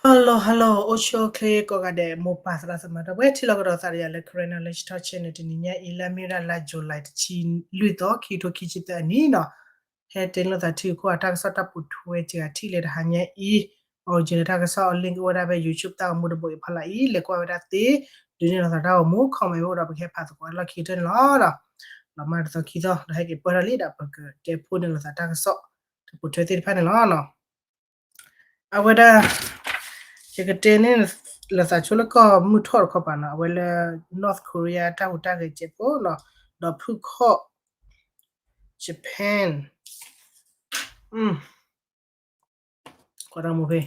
Hello hello အိၣ်ဆူၣ်အိၣ်ချ့ကိးဂၤဒဲး မိၢ်ပၢ်သရၣ်သမါဒီပုၢ်ဝဲၢ် ထံၣ်လိာ်ကဒီးသးဒီးယၤလၢ Karen Knowledge Talk Channel တနံၤညါအံၤ လၢအမ့ၢ်ဝဲဒၣ်လါ July တဆံလွံၢ်သီ ခံကထိခံဆံသၢအနံၤနီၤ, ဟဲတဲန့ၢ်လိာ်သးထံဂုၤကီၢ်ဂၤတၢ်ကစီၣ်တၢ်ပိာ်ထွဲစှၤထံၣ်လၢတဟါညါအံၤ, original တၢ်ကစီၣ်အ link အိၣ်ဝဲဒၣ်ဖဲ YouTube တၢ်ဂီၤမူတဘိအံၤဖီလာ်အံၤ လဲၤကွၢ်ဝဲဒၣ်သ့, ဒုးနဲၣ်လိာ်သးတၢ်ဂီၤမူ comment ဝဲအိၣ်ဒီးပကဟဲဖးသကိးလီၢ်ခံကတၢၢ်န့ၣ်လီၤ. လီၤမၢ်တသီခံသီ ဒီးဟဲက့ၤပၢၢ်ထီၣ်လံဒီး ပကတဲဖိန့ၢ်လိာ်သးတၢ်ကစီၣ် တပိာ်ထွဲသ့ၣ်တဖၣ်န့ၣ်လီၤ. အဝဲဒၣ် ယကတဲန့ၢ်လိာ်သးဆိလၢကီၢ်မုၢ်ထီၣ်တခီပၤနီၤ, အဝဲလၢ North Korea တၢ်ဟူးတၢ်ဂဲၤစဲးဖိနီၤ, ဒီးဖုၣ်ခီၣ် Japan ကွၢ်တၢ်မူဖဲ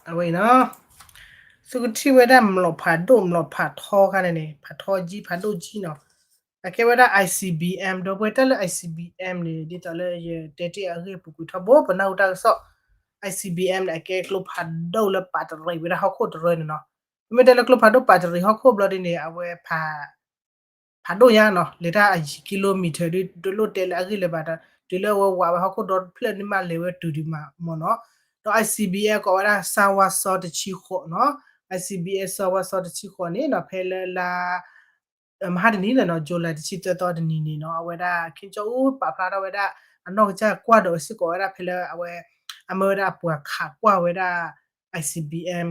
အဝဲအံၤနီၤ, သုကထံၣ်ဝဲဒၣ်မျိာ်ဖးဒိၣ်မျိာ်ဖးထီခါန့ၣ်န့ၣ် ဖးထီကံ ဖးဒိၣ်ကံနီၤ, အကဲဝဲဒၣ် I C B M ဒီပုၢ်ဝဲၢ် တၢ်လၢ I C B M န့ၣ် ဒ်သိးလၢယတဲတ့ၢ်အဂ့ၢ်ပူၤကွံာ်ထီဘိ ပနၢ်ဟူတၢ်ကစီၣ် I C B M န့ၣ် အကဲကျိဖးဒိၣ်လၢပာ်တရံးဝဲဒၣ်ဟီၣ်ခိၣ်တရၢန့ၣ်နီၤ, မ့ၢ်တဲလၢကျိဖးဒိၣ်ပာ်တရံးဟီၣ်ခိၣ်ဘျီဒ်န့ၣ် အဝဲ ဖးဒိၣ်ညါနီၤ, လဲၤတၢ်အယံၤ kilometer ဒ်တလိၣ်တဲလၢအဂ့ၢ်လၢၤဘၣ်ဒီး တုၤလၢအဝဲဝးဝဲဟီၣ်ခိၣ်ဒီဖျၢၣ်န့ၣ်မး လဲၤဝဲတုၤဒံးမးမ့ၢ်နီၤ, ဒီး I C B M ကိးဝဲဒၣ် စၢ်ဝါစီတဆံဃိးနီၤ, I C B M စၢ်ဝါစီတဆံဃိးန့ၣ်နီၤ ဖဲလၢလါ မဟါတနံၤန့ၣ်နီၤ July တဆံသၢသီတနံၤန့ၣ်နီၤ အဝဲဒၣ် Kim Jong Un ပာ်ဖျါထီၣ်ဝဲဒၣ် အနီၢ်ကစၢ်ကွၢ်ဒီးစ့ၢ်ကီးဝဲဒၣ်ဖဲလၢအဝဲ အမၢဝဲဒၣ်အပှၤခးကွၢ်ဝဲဒၣ် I C B M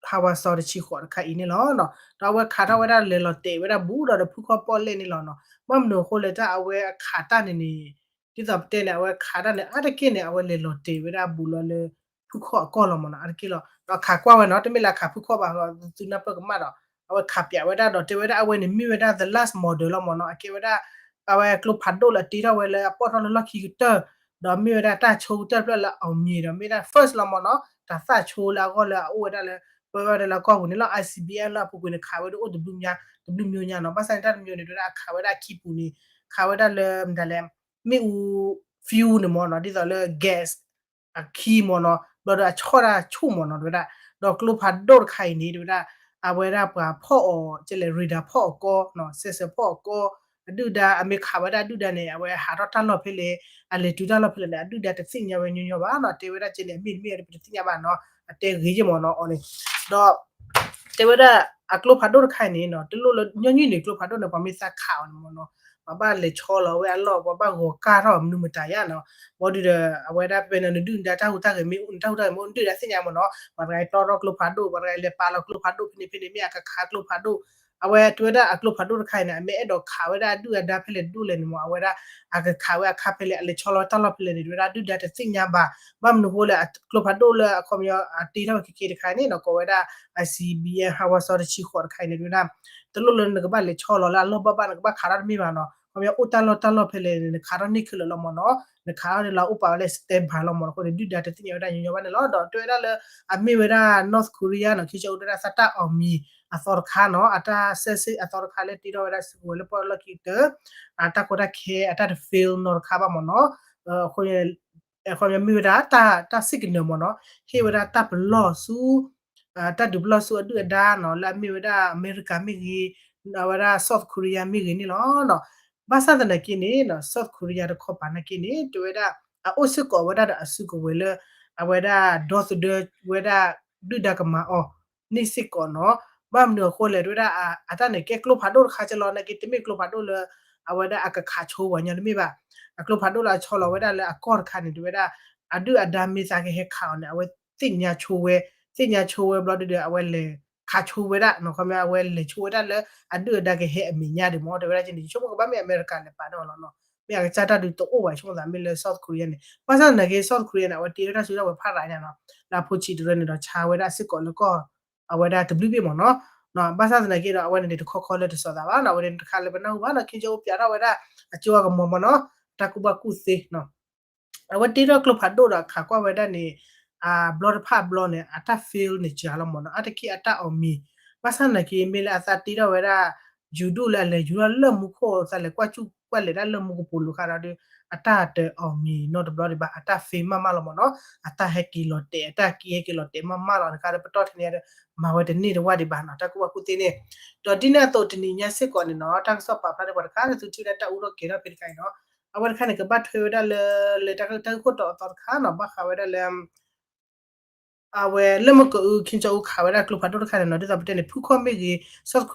ဟါဝါစီတဆံဃိးတခါအံၤန့ၣ်လီၤ. ဒီးအဝဲခးထီၣ်ဝဲဒၣ်လဲၤလီၤတဲာ်ဝဲဒၣ်ဘူးဒီးဒီးဖုၣ်ခီၣ်ပီၣ်လဲၣ်န့ၣ်လီၤနီၤ, ဘၣ်မနုၤအဃိလဲၣ် တၢ်အဝဲအခးတၢ်န့ၣ်န့ၣ် ဒ်သိးပတဲန့ၣ် အဝဲခးတၢ်န့ၣ် အါတက့ၢ်န့ၣ် အဝဲလဲၤလီၤတဲာ်ဝဲဒၣ်ဘူးလီၤလၢ ဖုၣ်ခီၣ်အကီၢ်လီၤမ့ၢ်နီၤ အါတက့ၢ်လီၤ. ဒီးခးကွၢ်ဝဲနီၤ တမ့ၢ်လၢခးဖုၣ်ခီၣ်ဘၣ် သုနၢ်ပၢၢ်ကမၣ်ဒီး အဝဲခးပၠးဝဲဒၣ်ဒီးတဲဝဲဒၣ်အဝဲန့ၣ်မ့ၢ်ဝဲဒၣ် the last model လီၤမ့ၢ်နီၤ, အကဲဝဲဒၣ် အဝဲကျိဖးဒိၣ်လၢအတ့ထီၣ်ဝဲလၢအပိာ်ထီၣ်လၢလီၢ်ခံကတၢၢ် ဒီးမ့ၢ်ဝဲဒၣ်တၢ်ဆိကတၢၢ်တဖျၢၣ်လၢအီၤမံၤဒီး မ့ၢ်ဒၣ် first လီၤမ့ၢ်နီၤ, တၢ်သၣ်ဆိလၢအဂီၢ်လၢအအိၣ်ဝဲဒၣ်လၢ ပၢဝဲဒၣ်လၢကီၢ်ပူၤန့ၣ်လီၤ. I C B M လၢအပူၤကွံာ်န့ၣ် ခးဝဲဒၣ်အိၣ်တဘျုးမံၤ တဘျုးမံၤညါနီၤ, ဘၣ်ဆၣ်န့ၣ် တၢ်တမံၤန့ၣ် တဲဝဲဒၣ်အခးဝဲဒၣ်အခံပူၤန့ၣ် ခးဝဲဒၣ်လၢ မတၤလဲၣ် မ့ၣ်အူ fuel န့ၣ်မ့ၢ်နီၤ, ဒ်သိးလၢ gas အခံမ့ၢ်နီၤ, ဘျီဒီးအဆီၣ်တၢ်ဆူၣ်မ့ၢ်နီၤ တဲဝဲဒၣ်, ဒီးကျိဖးဒိၣ်တခါအံၤန့ၣ် တဲဝဲဒၣ် အဝဲဒၣ်ပှၤဖီၣ်အီၤ ကဲလဲၣ် radar ဖီၣ်အီၤကီနီၤ, sensor ဖီၣ်အီၤကီ, အဒုၣ်ဒါ အမ့ၢ်ခးဝဲဒၣ်အဒုၣ်ဒါန့ၣ် အဝဲဟးထီၣ်တၢ်လီၢ်ဖဲလဲၣ် အလဲၤတုၤတၢ်လီၢ်ဖဲလဲၣ်န့ၣ် အဒုၣ်ဒါတသ့ၣ်ညါဝဲညီညီဘၣ်နီၤ, တဲဝဲဒၣ်ကဲလဲၣ် အမ့ၢ်တမ့ၢ်ဒီးပတသ့ၣ်ညါဘၣ်နီၤ, အတဲဂ့ၤယဲၢ်မ့ၢ်နီၤအီၤန့ၣ်, ဒီး တဲဝဲဒၣ်အကျိဖးဒိၣ်တခါအံၤန့ၣ်နီၤ တလိၣ်လၢညီနုၢ်န့ၣ် ကျိဖးဒိၣ်န့ၣ် ပှၤမ့ၢ်သးခးအီၤန့ၣ်မ့ၢ်နီၤ, ပှၤဘၣ်လဲၤဆီလီၤဝဲအလီၢ် ပှၤဘၣ်ဂီၤကၢ်ထီၣ်မနုၤမတၤယါနီၤ, ဘၣ်ဒီး အဝဲဒၣ်ဖဲန့ၣ် နဒုၣ်နဒါတၢ်ဟူးတၢ်ဂဲၤမ့ၢ်အိၣ် နတၢ်ဟူးတၢ်ဂဲၤမ့ၢ်အိၣ်နဒုၣ်ဒါသ့ၣ်ညါမ့ၢ်နီၤ, ပှၤတဂၤတီထီၣ်ကျိဖးဒိၣ် ပှၤတဂၤလဲၤပာ်လီၤကျိဖးဒိၣ်ဖဲန့ၣ်ဖဲန့ၣ် မ့ၢ်အကခးကျိဖးဒိၣ်, အဝဲတဲဝဲဒၣ်အကျိဖးဒိၣ်တခါအံၤန့ၣ် အမ့ၢ်အဲၣ်ဒိးခးဝဲဒၣ်အဒုၣ်အဒါဖဲလဲၣ်ဒိၣ်လဲၣ်န့ၣ်မ့ၢ် အဝဲဒၣ်အကခးဝဲအခါဖဲလဲၣ် အလဲၤဆီလီၤတၢ်လီၢ်ဖဲလဲၣ်န့ၣ် တဲဝဲဒၣ်ဒုၣ်ဒါတသ့ၣ်ညါဘၣ်, ဘၣ်မနုၤအဃိလဲၣ် ကျိဖးဒိၣ်လၢအခီပညီအတ့ထီၣ်ဝဲခဲက့တခါန့ၣ်နီၤ ကိးဝဲဒၣ် I C B M ဟါဝါစီတဆံဃိးတခါအံၤန့ၣ် တဲဝဲဒၣ် တလိၣ်လၢနကဘၣ်လဲၤဆီလီၤလၢအလီၢ်ဘၣ်ဘၣ် နကဘၣ်ခးထီၣ်တမ့ၢ်ဘၣ်နီၤ, ခီပညီအိၣ်တၢ်လီၢ်တၢ်လီၢ်ဖဲလဲၣ်န့ၣ် နခးထီၣ်န့ၢ်ခဲလၢာ်လီၤမ့ၢ်နီၤ, နခးထီၣ်န့ၢ်လီၤအိၣ်ပာ်ဝဲလၢ standby လီၤမ့ၢ်နီၤ, အဃိန့ၣ် ဒုၣ်ဒါတသ့ၣ်ညါဝဲဒၣ်ညီညီဘၣ်န့ၣ်လီၤ. ဒီးတဲဝဲဒၣ်လၢ အမ့ၢ်ဝဲဒၣ် North Korea နီၤ ခံကၠိအိၣ်တဲဝဲဒၣ်သးတၢ်အီၣ်မံၤအသီတခါနီၤ အတၢ်စဲးစ့အသီတခါလၢတ့ထီၣ်ဝဲဒၣ်စ့ၢ်ကီးဝဲလၢပီၣ်လီၢ်ခံကတၢၢ် အတၢ်ကီတၢ်ခဲအတၢ်တ fail နီတခါဘၣ်မ့ၢ်နီၤ, အဃိန့ၣ် အခီပညီမ့ၢ်ဝဲဒၣ် တၢ် signal မ့ၢ်နီၤ, ဟ့ၣ်ဝဲဒၣ်တၢ်ပလီၢ်ဆူ တၢ်ဒုးပလီၢ်ဆူအဒုၣ်အဒါနီၤ လၢအမ့ၢ်ဝဲဒၣ်အမဲရကၤမ့ၢ်ဂ့ၤ, အဝဲဒၣ် South Korea မ့ၢ်ဂ့ၤန့ၣ်လီၤ. ဘၣ်ဆၣ်သနာ်က့န့ၣ် South Korea တခီပၤနာ်က့န့ၣ် တဲဝဲဒၣ် အအိၣ်စ့ၢ်ကီးဝဲဒၣ်ဒီးအစုကဝဲၤလၢ အဝဲဒၣ်ဒီသဒၢဝဲဒၣ်ဒုၣ်ဒါကမၤအီၤန့ၣ်စ့ၢ်ကီးနီၤ. ဘၣ်မနုၤအဃိလဲၣ် တဲဝဲဒၣ် အတၢ်န့ၣ်ကဲကျိဖးဒိၣ်တခါကလီၤ နာ်က့တမ့ၢ်ကျိဖးဒိၣ်လၢ အဝဲဒၣ်အကခးဆိဝဲညီတမ့ၢ်ဘၣ်. အကျိဖးဒိၣ်လၢအဆီလီၤဝဲဒၣ်လၢအကီၢ်တခါန့ၣ် တဲဝဲဒၣ် အဒုၣ်အဒါမ့ၢ်သးကဟဲခးအီၤန့ၣ် အဝဲသ့ၣ်ညါဆိဝဲ, သ့ၣ်ညါဆိဝဲဘျီဒုဒီး အဝဲလဲၤခးဆိဝဲဒၣ်နီၤ, ခီပညီ အဝဲလဲၤဆိဝဲဒၣ်လၢအဒုၣ်အဒါကဟဲအမဲာ်ညါဒံးမ့ၢ် တဲဝဲဒၣ်ကန့ၣ် ယဆိကမိၣ်ကဘၣ်မ့ၢ်အမဲရကၤလဲၤပာ်ဒၣ်လီၤနီၤ, မ့ၢ်အကစၢ်တၢ်ဒုးတအိၣ်ဘၣ် ယဆိကမိၣ်သးမ့ၢ်လၢ South Korea န့ၣ်, ဘၣ်ဆၣ်သနာ်က့ South Korea န့ၣ် အဝဲတ့ထီၣ်တၢ်စုထီၣ်ဝဲဖးရၤညါနီၤ, လၢအဖိဆံးတရၢန့ၣ်ဒီးဆါဝဲဒၣ်စ့ၢ်ကီးလၢကီၢ် အဝဲဒၣ်တဘျုးဘ့ၣ်မ့ၢ်နီၤ. ဘၣ်ဆၣ်သနာ်က့ဒီး အဝဲန့ၣ်န့ၣ်တခီခီလၢတစီၤသးဘၣ်နီၤ, အဝဲန့ၣ်တခါလၢပနၢ်ဟူဘၣ်နီၤ, ခ့ကၠိပၠးထီၣ်ဝဲဒၣ် အကၠိအကမီၤမ့ၢ်နီၤ, တၢ်ကူၣ်ဘၣ်ကူၣ်သ့နီၤ အဝဲတ့ထီၣ်ကျိဖးဒိၣ်ဒီးခးကွၢ်ဝဲဒၣ်န့ၣ် အဘျီတဖၣ်အဘျီန့ၣ် အတၢ် fail န့ၣ်စှၤလီၤမ့ၢ်နီၤ, အါတက့ၢ်အတၢ်အီၣ်မံၤ, ဘၣ်ဆၣ်သနာ်က့ မ့ၢ်လၢအသးတ့ထီၣ်ဝဲဒၣ် ယူၤဒိၣ်လၢအလဲၤယူၤထီၣ်လၢမူခိၣ် သးလဲၤကွၢ်စူၣ်ကွၢ်လဲၤဒၣ်လၢမူကပိာ်လိၤခါဒီး အတၢ်တအီၣ်မံၤနီတဘျီဒံးဘၣ်, အတၢ် fail မးမးလီၤမ့ၢ်နီၤ, အတၢ်ဟဲက့ၤလီၤတဲာ် အတၢ်က့ၤဟဲက့ၤလီၤတဲာ်မးမးလီၤတခါဒီး ပတီၢ်ထဲန့ၣ်ဒီး မၤဝဲတန့ၢ်တဝၢ်ဒံးဘၣ်နီၤ, တၢ်ကူၣ်ဘၣ်ကူၣ်သ့န့ၣ်. ဒီးဒ်န့ၣ်အသိးတနံၤညါစ့ၢ်ကီးန့ၣ်နီၤ, တၢ်ကစီၣ်ပာ်ဖျါထီၣ်ပှၤတခါ သုထံၣ်ဝဲဒၣ်တၢ်အူထီၣ်ကဲၤထီၣ်ဖဲတခါအံၤနီၤ, အဝဲတခါန့ၣ် ကဘၣ်ထွဲဝဲဒၣ်လၢ လၢတၢ်ဂ့ၢ်ခိၣ်တီအသီတခါနီၤ ဘၣ်ဃးဝဲဒၣ်လၢ အဝဲလၢမကအူ Kim Jong Un ခးဝဲဒၣ်ကျိဖးဒိၣ်တခါန့ၣ်နီၤ ဒ်သိးပတဲန့ၣ် ဖုခီၣ်မ့ၢ်ဂ့ၤ South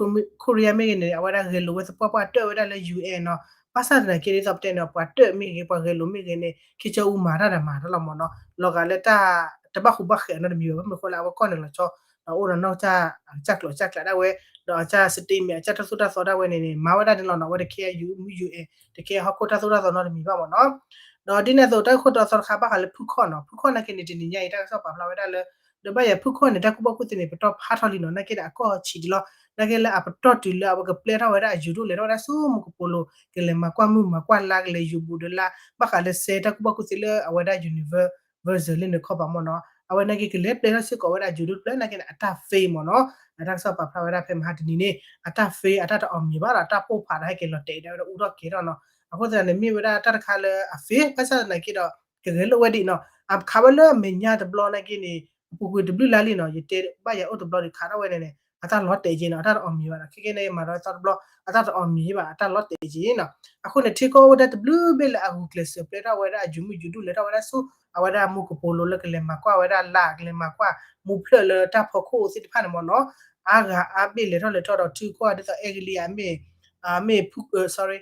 Korea မ့ၢ်ဂ့ၤန့ၣ် အဝဲဒၣ်ဂဲၤလိာ်ဝဲသပှၢ်ပှၢ်တၢၢ်ဝဲဒၣ်လၢ ယူၢ်အဲၣ် နီၤ ဘၣ်ဆၣ်သနာ်က့ ဒ်သိးပတဲန့ၣ် ပှၤတၢၢ်မ့ၢ်ဂ့ၤ ပှၤဂဲၤလိာ်မ့ၢ်ဂ့ၤန့ၣ် Kim Jong Un မၤတၢ်ဒီးမၤတၢ်လီၤမ့ၢ်နီၤ လီၤဂာ်လၢတၢ် တဘၣ်ဃူဘၣ်ဃဲးနီတမံၤဘၣ် ဘၣ်မနုၤဃိလၢအဝဲကီၢ်န့ၣ်လီၤဆီ ဒီးအိၣ်ဒီးနီၢ်ကစၢ် ကစၢ်ကျိးကစၢ်ကျဲဒၣ်ဝဲ ဒီးအကစၢ် statement အကစၢ်တၢ်သိၣ်တၢ်သီဒၣ်ဝဲန့ၣ်န့ၣ် မၤဝဲဒၣ်န့ၣ်လီၤနီၤ အဝဲတကဲအယူၢ်မုၢ်ယူၢ်အဲၣ် တကဲဟီၣ်ခိၣ်တၢ်သိၣ်တၢ်သီနီတမံၤဘၣ်မ့ၢ်နီၤ ဒီးဒ်န့ၣ်အသိး တၢ်ဂ့ၢ်ခိၣ်တီအသီတခါဘၣ်ဃးလၢဖုခီၣ်နီၤ ဖုခီၣ်နာ်က့န့ၣ် တနံၤညါအံၤ တၢ်ကစီၣ်ပာ်ဖျါဝဲဒၣ်လၢ ဒီးဘၣ်ယၤဖုခီၣ်န့ၣ် တၢ်ကူၣ်ဘၣ်ကူၣ်သ့န့ၣ် ပတီၢ်ဖးထီၣ်လံနီၤ နာ်က့ဒီးအကီၢ်ဆံးဒံးလီၤ နာ်က့လၢအပတီၢ်တုၤလၢအဝဲကပျဲထီၣ်ဝဲဒၣ်အယူၤဒိၣ်လဲၤထီၣ်ဝဲဒၣ်ဆူမူကပိာ်လိၤ ကလဲၤမၤကွၢ်မုၢ်မၤကွၢ်လါ ကလဲၤယူၤဘူးဒီးလါ ဘၣ်ဃးလၢစဲတၢ်ကူၣ်ဘၣ်ကူၣ်သ့လၢအဝဲဒၣ် Universal လၢန့ၣ်ခီပၤမ့ၢ်နီၤ အဝဲနာ်က့ကလဲၤပျဲထီၣ်စ့ၢ်ကီးဝဲဒၣ်ယူၤဒိၣ်တဖျၢၣ်နာ်က့န့ၣ် အတၢ် fail မ့ၢ်နီၤ အတၢ်ကစီၣ်ပာ်ဖျါဝဲဒၣ်ဖဲမဟါတနံၤန့ၣ် အတၢ် fail အတၢ်တအီၣ်မံၤဘၣ်ဒီး တၢ်ပိၢ်ဖးဒီးဟဲက့ၤလီၤတဲာ်ဒၣ်ဝဲဒၣ်အူထီၣ်ကဲထီၣ်နီၤ အဃိသတးန့ၣ် မ့ၢ်ဝဲဒၣ်တၢ်တခါလၢအ fail ဘၣ်ဆၣ်သနာ်က့ဒီး ကဂဲၤလိာ်ဝဲဒံးနီၤ အခးဝဲလၢအမဲာ်ညါတဘျီနာ်က့န့ၣ် အပူၤကွံာ်တဘျုးလါလံနီၤ ယတဲဘၣ်ယၤအိၣ်တဘျီဒံးခးထီၣ်ဝဲန့ၣ်န့ၣ် အတၢ်လီၤတဲာ်က့နီၤ အတၢ်တအီၣ်မံၤဘၣ်ဒီး ခဲကဲန့ၣ် မၤဒီးသီတဘျီ အတၢ်တအီၣ်မံၤဘၣ် အတၢ်လီၤတဲာ်က့နီၤ အဃိန့ၣ် ထံကီၢ်အိၣ်ဝဲဒၣ်တဘျုးဘ့ၣ်လၢအဂုာ်ကျဲးစၢးပျဲထီၣ်ဝဲဒၣ်အယူၤမုၢ်ယူၤဒိၣ်လဲၤထီၣ်ဝဲဒၣ်ဆူ အဝဲဒၣ်မူကပိာ်လိၤလၢကလဲၤမၤကွၢ်ဝဲဒၣ်လါ ကလဲၤမၤကွၢ်မူဖျၢၣ်လၢတၢ်ဖီခိၣ်သ့ၣ်တဖၣ်န့ၣ်မ့ၢ်နီၤ အါဂၤအါဘ့ၣ်လဲၤထီၣ်လဲၤထီၣ်ဒီးထံကီၢ်ဒ်သိးအဲကလံးဧါ မ့ၢ် မ့ၢ်ဖု sorry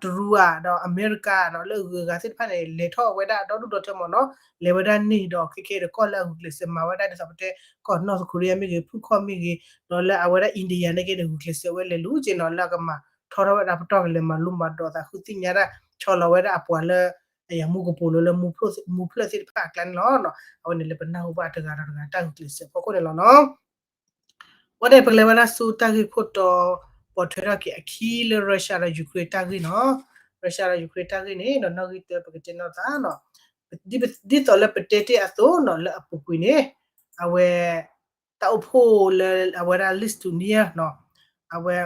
တရူးဧါ ဒီးအမဲရကၤနီၤ လၢအဂုၤအဂၤသ့ၣ်တဖၣ်န့ၣ် လဲၤထီၣ်ဝဲဒၣ်ဒီဒူၣ်ဒီထၢမ့ၢ်နီၤ လဲၤဝဲဒၣ်န့ၣ်ဒီးခဲကဲဒီးကီၢ်လၢအဂုာ်ကျဲးစၢးမၤဝဲဒၣ်ဒ်သိးပတဲ ကီၢ် North Korea မ့ၢ်ဂ့ၤ ဖုခီၣ်မ့ၢ်ဂ့ၤ ဒီးလၢအဝဲဒၣ် India နာ်က့န့ၣ် ဂုာ်ကျဲးစၢးဝဲလဲၤလူၤက့နီၤ လၢအကမၤထီထီၣ်ဝဲဒၣ်ပတီၢ်ကလဲၤမၤလိမၤဒိးသးဃုသ့ၣ်ညါတၢ် ဆီလီၤဝဲဒၣ်အပှၤလၢ အယၤမူကပိာ်လိၤလၢ မူဖျၢၣ်သ့ၣ်တဖၣ်အကျါန့ၣ်လီၤ. အဝဲန့ၣ်လၢပနၢ်ဟူဘၣ်တဂၤဒီးတဂၤတၢ်ဂုာ်ကျဲးစၢးဖီခိၣ်န့ၣ်လီၤနီၤ. ဝဲဒၣ်ပကလဲၤဝဲဒၣ်ဆူတၢ်ဂ့ၢ်ခိၣ်တီ ပိာ်ထွဲထီၣ်က့ၤအခံလၢ Russia ဒီး Ukraine တၢ်ဂ့ၢ်နီၤ. Russia ဒီး Ukraine တၢ်ဂ့ၢ်န့ၣ်ဒီးနီၣ်ဂံၢ်တၢပကတဲနီၣ်သးနီၤ. ဒ်သိးလၢပတဲတ့ၢ်အသိးနီၤ လၢအပူၤကွံာ်န့ၣ် အဝဲ တၢ်အိၣ်ဖှိၣ်လၢအဝဲဒၣ် Lithuania နီၤ အဝဲ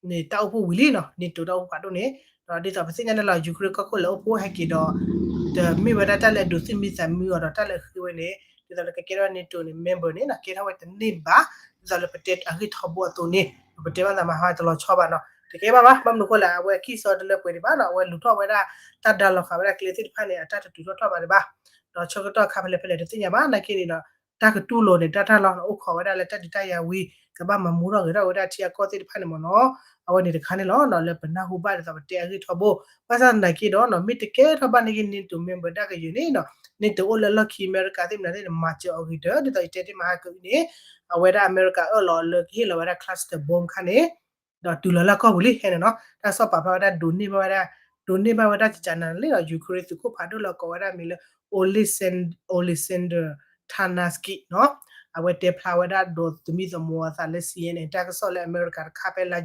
န့ၣ်တၢ်အိၣ်ဖှိၣ်ဝံၤလံနီၤ NATO တၢ်အိၣ်ဖှိၣ်ဖးဒိၣ်န့ၣ် ဒီးဒ်သိးပသ့ၣ်ညါန့ၣ်လီၤ Ukraine ကီၢ်ခိၣ်လဲၤအိၣ်ဖှိၣ်ဟဲက့ၤဒီး တမ့ၢ်ဝဲဒၣ်တၢ်လၢအဒိးသူၣ်မံသးမံအီၤဒီးတၢ်လၢအဃ့ဝဲန့ၣ် ဒ်သိးလၢကကဲထီၣ် NATO န့ၣ် member န့ၣ်နီၤ ကဲထီၣ်ဝဲတန့ၢ်ဘၣ် ဒ်သိးလၢပတဲအဂ့ၢ်ထီဘိအသိးန့ၣ် ပတဲဘၣ်သးမဟါတလီၤဆီဘၣ်နီၤ တကဲဘၣ်ဘၣ် ဘၣ်မနုၤအဃိလဲၣ် အဝဲအကံၢ်စီတလၢပှဲၤဒံးဘၣ်နီၤ အဝဲလူၤထီၣ်ဝဲဒၣ် တၢ်ဒါလီၤဃာ်ဝဲဒၣ်ကျဲသ့ၣ်တဖၣ်န့ၣ် အတၢ်တတုၤထီၣ်ထီၣ်ဘၣ်ဒံးဘၣ် ဒီးဆၢကတီၢ်ခါဖဲလဲၣ်ဖဲလဲၣ်တသ့ၣ်ညါဘၣ် နာ်က့န့ၣ်ဒီး တၢ်ကတူၢ်လိာ်န့ၣ် တၢ်တၢ်လီၢ်န့ၣ် အိၣ်ခိးဝဲဒၣ်လၢတၢ်ဒုးတၢ်ယၤဝံၤ ကဘၣ်မၤမူထီၣ်ဂဲၤထီၣ်ဝဲဒၣ်ထံအကီၢ်သ့ၣ်တဖၣ်န့ၣ်မ့ၢ်နီၤ အဝဲန့ၣ်တခါန့ၣ်လီၤနီၤ လၢပနၢ်ဟူဘၣ်ဒ်သိးပတဲအဂ့ၢ်ထီဘိ ဘၣ်ဆၣ်သနာ်က့ဒီးနီၤ မ့ၢ်တကဲထီၣ်ဘၣ်နာ်က့ NATO member ဒၣ်ကယုၢ်န့ၣ်နီၤ NATO အိၣ်လၢလီၢ်ခံ အမဲရကၤ သ့ၣ်မနုၤသ့ၣ်န့ၣ် မၤစၢၤအီၤဂ့ၤတၢၢ် ဒ်သိးယတဲတ့ၢ်မဟါကအုန့ၣ် အဝဲဒၣ်အမဲရကၤအၢၣ်လီၤလၢကဟ့ၣ်လီၤဝဲဒၣ် cluster bomb ခါန့ၣ် ဒီးတုၤလီၤလၢအကီၢ်ပူၤလံ ဟဲန့ၣ်နီၤ တၢ်ကစီၣ်ပာ်ဖျါဝဲဒၣ် ဒိးန့ၢ်ဘၣ်ဝဲဒၣ် ဒိးန့ၢ်ဘၣ်ဝဲဒၣ်ကကနၤလံဒီး Ukraine သုးခိၣ်ဖးဒိၣ်လၢအကိးဝဲဒၣ်မံၤလၢ Oleksandr Syrskyi နီၤ အဝဲတဲဖျါဝဲဒၣ်ဒီးသမံသမိးအသးလၢ စီအ့ၣ်အ့ၣ် တၢ်ကစီၣ်လၢအမဲရကၤတခါဖဲလါ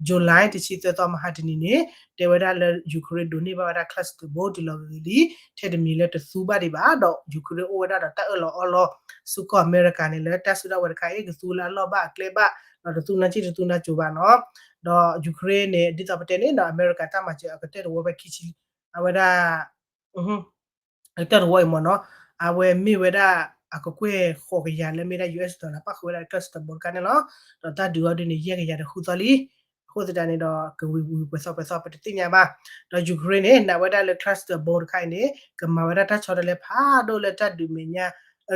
July တဆံသၢသီမဟါတနံၤန့ၣ် တဲဝဲဒၣ်လၢ Ukraine ဒိးန့ၢ်ဘၣ်ဝဲဒၣ် cluster bomb တုၤလီၤဂ့ၤလံ ထဲတမံၤလၢတသူဘၣ်ဒံးဘၣ် ဒီး Ukraine အိၣ်ဝဲဒၣ်ဒီးတၢ်အၢၣ်လီၤအီလီၤ ဆူကီၢ်အမဲရကၤန့ၣ် လၢတၢ်စုကဝဲၤတခါအံၤ ကသူလၢအလီၢ်ဘၣ်အကျဲဘၣ် ဒီးတသူနၢ်စံၣ်တသူနၢ်စိၤဘၣ်နီၤ ဒီး Ukraine န့ၣ် ဒ်သိးပတဲန့ၣ်ဒီး အမဲရကၤတၢ်မၤစၢၤအကတၢၢ်တဝီဖဲခံဆံ အဝဲဒၣ် ကတၢၢ်တဝီအံၤမ့ၢ်နီၤ အဝဲမ့ၢ်ဝဲဒၣ် အကကွဲၢ်ဃိးကယၤလၢမ့ၢ်ဒၣ် US dollar ပၣ်ဃုာ်ဝဲဒၣ် cluster bomb တခါန့ၣ်လီၤ. ဒီးတၢ်ဒုးအီၤဒုးန့ၣ် ယဲၢ်ကယၤတဃုသီလံ. အဃိသတးန့ၣ်ဒီး ကဝံၤဝံၤပှဲၤသီပှဲၤသီပတသ့ၣ်ညါဘၣ်. ဒီး Ukraine န့ၣ် နာ်ဝဲဒၣ်လၢ cluster bomb တခါအံၤန့ၣ် ကမၤဝဲဒၣ်တၢ်ဆီတလဲဖးဒိၣ်လၢတၢ်ဒုးမဲာ်ညါ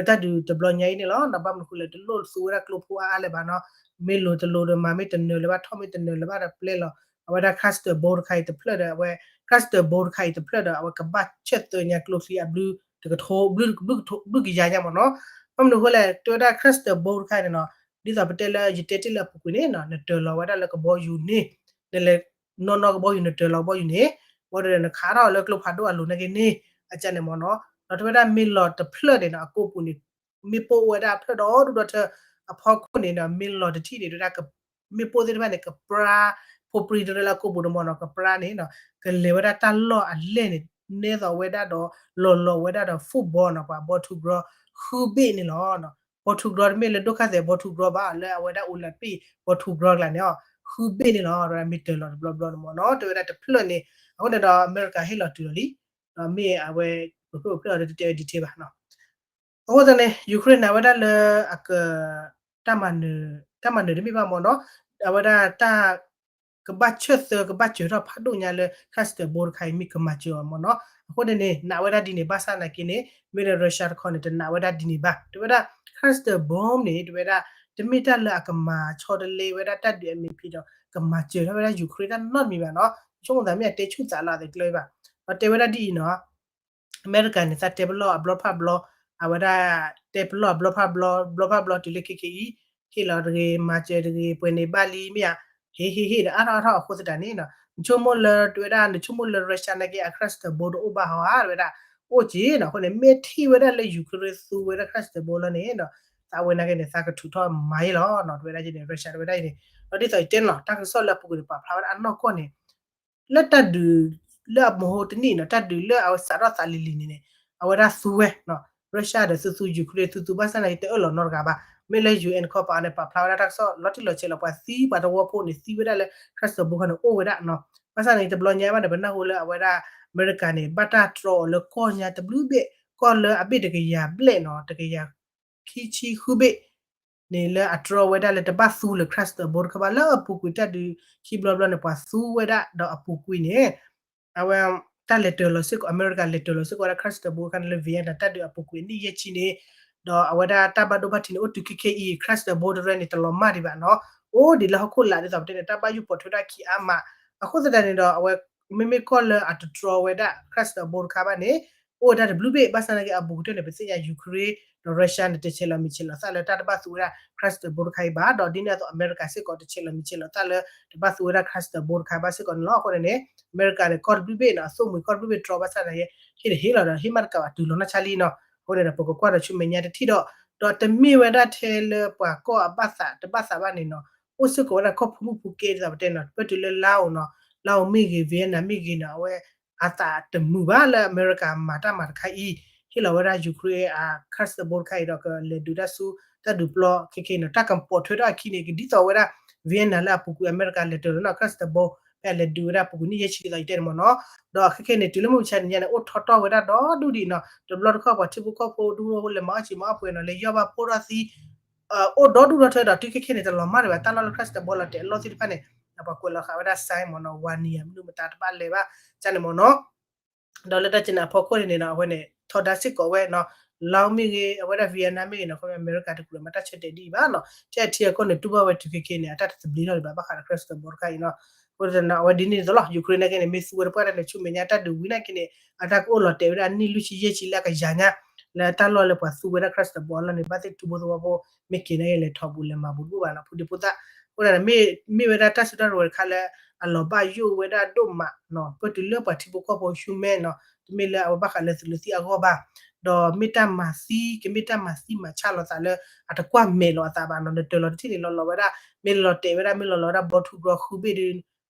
တၢ်ဒုးတဘျီညါအံၤန့ၣ်လီၤ. ဒီးဘၣ်မနုၤဃိလဲၣ် တလိၣ်သူဝဲဒၣ်ကျိဖိအါအါလၢၤဘၣ်နီၤ. မ့ၢ်လိၤတလိၤဒီးမၤမ့ၢ်တနၢၤလၢၤဘၣ် ထီၣ်မ့ၢ်တနၢၤလၢၤဘၣ်ဒီးပျဲလီၤ အဝဲဒၣ် cluster bomb တခါအံၤတဖျၢၣ်ဒီး အဝဲ cluster bomb တခါအံၤတဖျၢၣ်ဒီး အဝဲကဘၣ်ဆၢၣ်သၢညါကျိချံအဘျုးတကထိ ဘျုးကယၤညါမ့ၢ်နီၤ. ဘၣ်မနုၤဃိလဲၣ် တဲဝဲဒၣ် cluster bomb တခါအံၤန့ၣ်နီၤ ဒ်သိးပတဲလၢယတဲတ့ၢ်လၢအပူၤကွံာ်န့ၣ်နီၤ နတၢၤလီၤဝဲဒၣ်လၢကဘီယူၤန့ၣ် နလဲၤနီၢ်နီၢ်ကဘီယူၤ နတၢၤလီၤကဘီယူၤန့ၣ် ဝဲဒီးနခးထီၣ်လၢကျိဖးဒိၣ်အလိၤနာ်က့န့ၣ် အကန့ၣ်မ့ၢ်နီၤ. ဒီးတဲဝဲဒၣ်မ့ၢ်လီၤတဖျၢၣ်န့ၣ်နီၤ အကိာ်ပူၤန့ၣ် မ့ၣ်ပိၢ်အိၣ်ဝဲဒၣ်ဖျၢၣ်ဒီဒူၣ်ဒီထၢ အဖီခိၣ်န့ၣ်နီၤ မ့ၢ်လီၤတထံၣ်န့ၣ် တဲဝဲဒၣ် မ့ၣ်ပိၢ်သ့ၣ်တဖၣ်န့ၣ် ကပြါ ဖိပြံတရၢလၢအကိာ်ပူၤန့ၣ်မ့ၢ်နီၤ ကပြါန့ၣ်နီၤ ကလဲၤဝဲဒၣ်တၢ်လီၢ်အလဲၢ်န့ၣ် နဲသိးဝဲဒၣ်ဒီး လီၤလီၤဝဲဒၣ်ဒီး football နီၤ ပှၤ ball to ground ဃုဘ့ၣ်န့ၣ်လီၤ. ball to ground တမ့ၢ်လၢဒိၣ်ခါသဲး ball to ground ဘၣ် လၢအဝဲဒၣ် Olympic ball to ground ကျါန့ၣ် ဃုဘ့ၣ်န့ၣ်လီၤ. မ့ၢ်တၢၤလီၤတဘျီဘျီန့ၣ်မ့ၢ်နီၤ တဲဝဲဒၣ်တဖျၢၣ်န့ၣ် အဃိန့ၣ်ဒီး အမဲရကၤဟ့ၣ်လီၤတုၤလီၤလံ ဒီးမ့ၢ်အဝဲ ပဖျၢၣ်ပဖျၢၣ်အီၤဒီးတတဲဝဲ detail ဘၣ်နီၤ. အဃိသတးန့ၣ် Ukraine နာ်ဝဲဒၣ်လၢအက တၢ်မၤနၢၤ တၢ်မၤနၢၤတမ့ၢ်ဘၣ်မ့ၢ်နီၤ အဝဲဒၣ်တၢ် ကဘၣ်ဆၢၣ်သၢ ကဘၣ်စၢၤထီၣ်ဖးဒိၣ်ညါလၢ cluster bomb တခါအံၤ မ့ၢ်ကမၤစၢၤအီၤမ့ၢ်နီၤ. အဃိန့ၣ်န့ၣ် နာ်ဝဲဒၣ်ဒ်န့ၣ် ဘၣ်ဆၣ်သနာ်က့န့ၣ် မ့ၢ်လၢ Russia တခီန့ၣ် တနာ်ဝဲဒၣ်ဒ်န့ၣ်ဘၣ်. တဲဝဲဒၣ် cluster bomb န့ၣ် တဲဝဲဒၣ် တမ့ၢ်တၢ်လၢအကမၤဆီတလဲဝဲဒၣ်တၢ်ဒုးအမဲာ်ဖံဒီး ကမၤစၢၤထီၣ်ဝဲဒၣ် Ukraine တၢ်နီတမံၤဘၣ်နီၤ. ဆိကမိၣ်သးမ့ၢ်အတဲဆူၣ်သးလီၤအသးကျၢၤဘၣ်. ဒီးတဲဝဲဒၣ်ဒ်အံၤနီၤ အမဲရကၤန့ၣ် သးတဲပလီၢ်အဘျီဖးဘျီ, အဝဲဒၣ် တဲပလီၢ်အဘျီဖးဘျီ ဘျီဖးဘျီတုၤလၢခဲခဲအံၤ, ဟ့ၣ်လီၤတဂ့ၤ မၤစၢၤတဂ့ၤ ပှဲၤန့ၣ်ဘၣ်လံမ့ၢ်ဧါ, ဟ့ၣ်ဟ့ၣ်ဟ့ၣ်ဒီးအါထီၣ်အါထီၣ်အဃိသတးန့ၣ်နီၤ, နဆိကမိၣ်လၢတဝဲဒၣ် နဆိကမိၣ်လၢ Russia နာ်က့ အ cluster bomb တအိၣ်ဘၣ်ဟီဧါ တဝဲဒၣ်, အိၣ်က့နီၤ. အဃိန့ၣ် မ့ၢ်ထံၣ်ဝဲဒၣ်လၢ Ukraine သူဝဲဒၣ် cluster bomb လီၤန့ၣ်ဒီး သးဝဲနာ်က့န့ၣ် သးကထုးထီၣ်မၤအံၤလီၤနီၤ တဝဲဒၣ်န့ၣ် Russia တဝဲဒၣ်အံၤန့ၣ်, ဒီးဒ်သိးယတဲန့ၣ်လီၤ တၢ်ကစီၣ်လၢအပူၤကွံာ်န့ၣ် ပာ်ဖျါဝဲဒၣ်အနီၢ်ကီၢ်န့ၣ် လၢတၢ်ဒုး လၢအမဟိတနံၣ်နီၤ တၢ်ဒုးလၢအစးထီၣ်သးလံၤလံၤန့ၣ်န့ၣ် အဝဲဒၣ်သူဝဲနီၤ, Russia ဒီးသူသူ Ukraine သူသူ ဘၣ်ဆၣ်သနာ်က့တအၢၣ်လီၤနီတဂၤဘၣ်. မ့ၢ်လၢ ယူၣ်အ့ၣ် ခီပၤန့ၣ် ပာ်ဖျါဝဲဒၣ်တၢ်ကစီၣ်လီၤတံၢ်လီၤဆဲးလီၤ ပှၤသံပှၤတဝီဖိန့ၣ် သံဝဲဒၣ်လၢ cluster bomb ခါန့ၣ် အိၣ်ဝဲဒၣ်နီၤ. ဘၣ်ဆၣ်သနာ်က့တဘျီညါဘၣ်န့ၣ် ပနၢ်ဟူလၢအဝဲဒၣ် အမဲရကၤန့ၣ် ဘၣ်တၢ်တြီအီၤလၢကီၢ်ညါတဘျုးဘ့ၣ် ကီၢ်လၢအဘ့ၣ်တကယၤဘျဲၣ်နီၤ တကယၤ ခံဆံဃုဘ့ၣ်န့ၣ် လၢအတြီဝဲဒၣ်လၢတဘၣ်သူလၢ cluster bomb တခါဘၣ် လၢအပူၤကွံာ်တၢ်ဒုးခံဘျီဘျီန့ၣ် ပှၤသူဝဲဒၣ်ဒီးအပူၤကွံာ်န့ၣ် အဝဲ တၢ်လဲၤတၢၤလီၤစ့ၢ်ကီး အမဲရကၤလဲၤတၢၤလီၤစ့ၢ်ကီးဝဲဒၣ် cluster bomb ခါန့ၣ်လၢ Vienna တၢ်ဒုးအပူၤကွံာ်နံၣ်ယဲၢ်ဆံန့ၣ်, ဒီးအဝဲဒၣ်တၢ်ဘၣ်ဒိဘၣ်ထံးန့ၣ် အိၣ်တုၤခဲခဲအံၤ cluster bomb တရၢန့ၣ် တလီၤမၢ်ဒံးဘၣ်နီၤ, အိၣ်ဒံးလၢဟီၣ်ခိၣ်လာ်ဒ်သိးပတဲန့ၣ် တၢ်ဘၣ်ယိၣ်ပိာ်ထွဲဒၣ်ခံအါမး, အဃိသတးန့ၣ်ဒီး အဝဲ မ့မ့ၢ်ကီၢ်လၢအတတြီဝဲဒၣ် cluster bomb တခါဘၣ်န့ၣ် အိၣ်ဝဲဒၣ်တဘျုးဘ့ၣ် ဘၣ်ဆၣ်သနာ်က့အဘူးကတၢၢ်န့ၣ် ပသ့ၣ်ညါ Ukraine ဒီး Russia န့ၣ် တဆဲးလီၤမံၤဆဲးလီၤသးလၢတၢ်တဘၣ်သူဝဲဒၣ် cluster bomb တခါအံၤဘၣ်, ဒီးဒ်န့ၣ်အသိးအမဲရကၤစ့ၢ်ကီး တဆဲးလီၤမံၤဆဲးလီၤသးလၢ တဘၣ်သူဝဲဒၣ် cluster bomb တခါဘၣ်စ့ၢ်ကီးန့ၣ်လီၤ. အဃိန့ၣ်န့ၣ် အမဲရကၤန့ၣ် ကီၢ်တဘျုးဘ့ၣ်နီၤ အသိၣ်မှံၤကီၢ်တဘျုးဘ့ၣ်တြီဘၣ်ဆၣ်သနာ်က့ ဟ့ၣ်တဟ့ၣ်လီၤဒီး ဟ့ၣ်မးတကးဘၣ်တုၤလီၤနီၢ်ဆါလံနီၤ, အဃိန့ၣ်ဒီး ပကကွၢ်ဒီးဆူမဲာ်ညါတထံၣ်ဒီး, ဒီးတမ့ၢ်ဝဲဒၣ်ထဲလၢပှၤကီၢ်အဘၣ်သးတဘၣ်သးဘၣ်န့ၣ်နီၤ, အိၣ်စ့ၢ်ကီးဝဲဒၣ်ကီၢ်ဖိမုၣ်ဖိကဲဒ်သိးပတဲနီၤ ပၢၢ်တုၤလၢ Laos နီၤ, Laos မ့ၢ်ဂ့ၤ Vietnam မ့ၢ်ဂ့ၤနီၤ အဝဲ အသးတမုာ်ဘၣ်လၢအမဲရကၤမၤတၢ်မၤတခါအံၤ, ဟ့ၣ်လီၤဝဲဒၣ် Ukraine အ cluster bomb တခါအံၤဒီး ကလဲၤဒုးတၢ်ဆူတၢ်ဒုးပျီခဲခဲနီၤ, တၢ်ကပိာ်ထွဲထီၣ်အခံန့ၣ် ကဒ်သိးဝဲဒၣ် Vietnam လၢအပူၤကွံာ်အမဲရကၤလဲၤတၢၤလီၤနီၤ cluster bomb ဖဲအလဲၤဒုးဝဲဒၣ်အပူၤကွံာ်နံၣ်ယဲၢ်ဆံဒ်သိးယတဲန့ၣ်မ့ၢ်နီၤ, ဒီးခဲခဲန့ၣ် တုၤလၢမုၢ်မဆါတနံၤညါန့ၣ် အိၣ်ထီၣ်တီၢ်ဝဲဒၣ်ဒီဒူၣ်ဒံးနီၤ, တဘျီတခီၣ်ပှၤထံဖိကီၢ်ဖိဒူဖိလဲၤမၤအီၣ်ဆံးမၤအီၣ်ပှဲၤနီၤ လဲၤယီၢ်ဘၣ်ဖိထီၣ်သံ အိၣ်ဒီဒူၣ်ဒီထၢဒီး တုၤခဲခဲန့ၣ် တလီၤမၢ်ဒံးဘၣ် တၢ်လီၢ်လၢ cluster bomb လီၤတဲာ်အလီၢ်သ့ၣ်တဖၣ်န့ၣ်, ပှၤကွဲးလီၤဃာ်ဝဲဒၣ် sign မ့ၢ်နီၤ warning မနုၤမတၤတဘၣ်လဲၤဘၣ် ကန့ၣ်မ့ၢ်နီၤ, ဒီးလၢတၢ်ကနၣ်ဖီခိၣ်န့ၣ်န့ၣ်နီၤ အဝဲန့ၣ် ထီဒါစ့ၢ်ကီးဝဲနီၤ, Laos မ့ၢ်ဂ့ၤ အဝဲဒၣ် Vietnam မ့ၢ်ဂ့ၤနီၤ အဃိအမဲရကၤတကြၢးမၤတၢ်ဆၢတဲာ်ဒ်အံၤဘၣ်နီၤ, ထဲအထံအကီၢ်န့ၣ် တူၢ်ဘၣ်ဝဲတုၤခဲခဲန့ၣ် အတၢ်တသဘျ့ထီၣ်ဒံးဘၣ် ဘၣ်ဃးဒီး cluster bomb တခါအံၤနီၤ, အဃိသတးန့ၣ် အဝဲဒ်န့ၣ်အသိးလီၤ Ukraine နာ်က့န့ၣ် မ့ၢ်သူဝဲတပှၢ်တၢ်န့ၣ် ဆူမဲာ်ညါတၢ်ဒုးဝံၤနာ်က့န့ၣ် အတၢ်ကအိၣ်လီၤတဲာ်ဝဲဒၣ်နံၣ်လွံၢ်ဆံယဲၢ်ဆံလၢအကယၤညါ လၢတၢ်လီၢ်လၢပှၤသူဝဲဒၣ် cluster bomb အလီၢ်န့ၣ် ဘၣ်သ့ၣ်ထူဖိသဝီဖိ မ့ၢ်က့ၤနာ်က့လဲၤထီၣ်ဘူးလဲၤမၤဘူးတအိၣ်ဘၣ်နီၤ ဖိဒံဖိသၣ်, အဃိသတးန့ၣ် မ့ၢ်ဝဲဒၣ်တၢ်စုတၢ်ရဝဲတခါလၢ အလီၤဘၣ်ယိၣ်ဝဲဒၣ်ဒိၣ်မးနီၤ ပၢၢ်တုၤလၢပှၤထံဖိကီၢ်ဖိ human နီၤ တမ့ၢ်လၢအဝဲဘၣ်ဃးလၢသုးလၢသံအဂီၢ်ဘၣ်, ဒီးမ့ၢ်တၢ်မၤသံ ကမ့ၢ်တၢ်မၤသံမၤဆါလိာ်သးလၢ အတကွၢ်မဲာ်လီၤအသးဘၣ်နီၤ နတၢၤလီၤတထံၣ်န့ၣ် လီၤလီၤဝဲဒၣ် မ့ၢ်လီၤတဲာ်ဝဲဒၣ် မ့ၢ်လီၤလီၤဝဲဒၣ်ဘီထူဘီဃုဘ့ၣ်ဒီး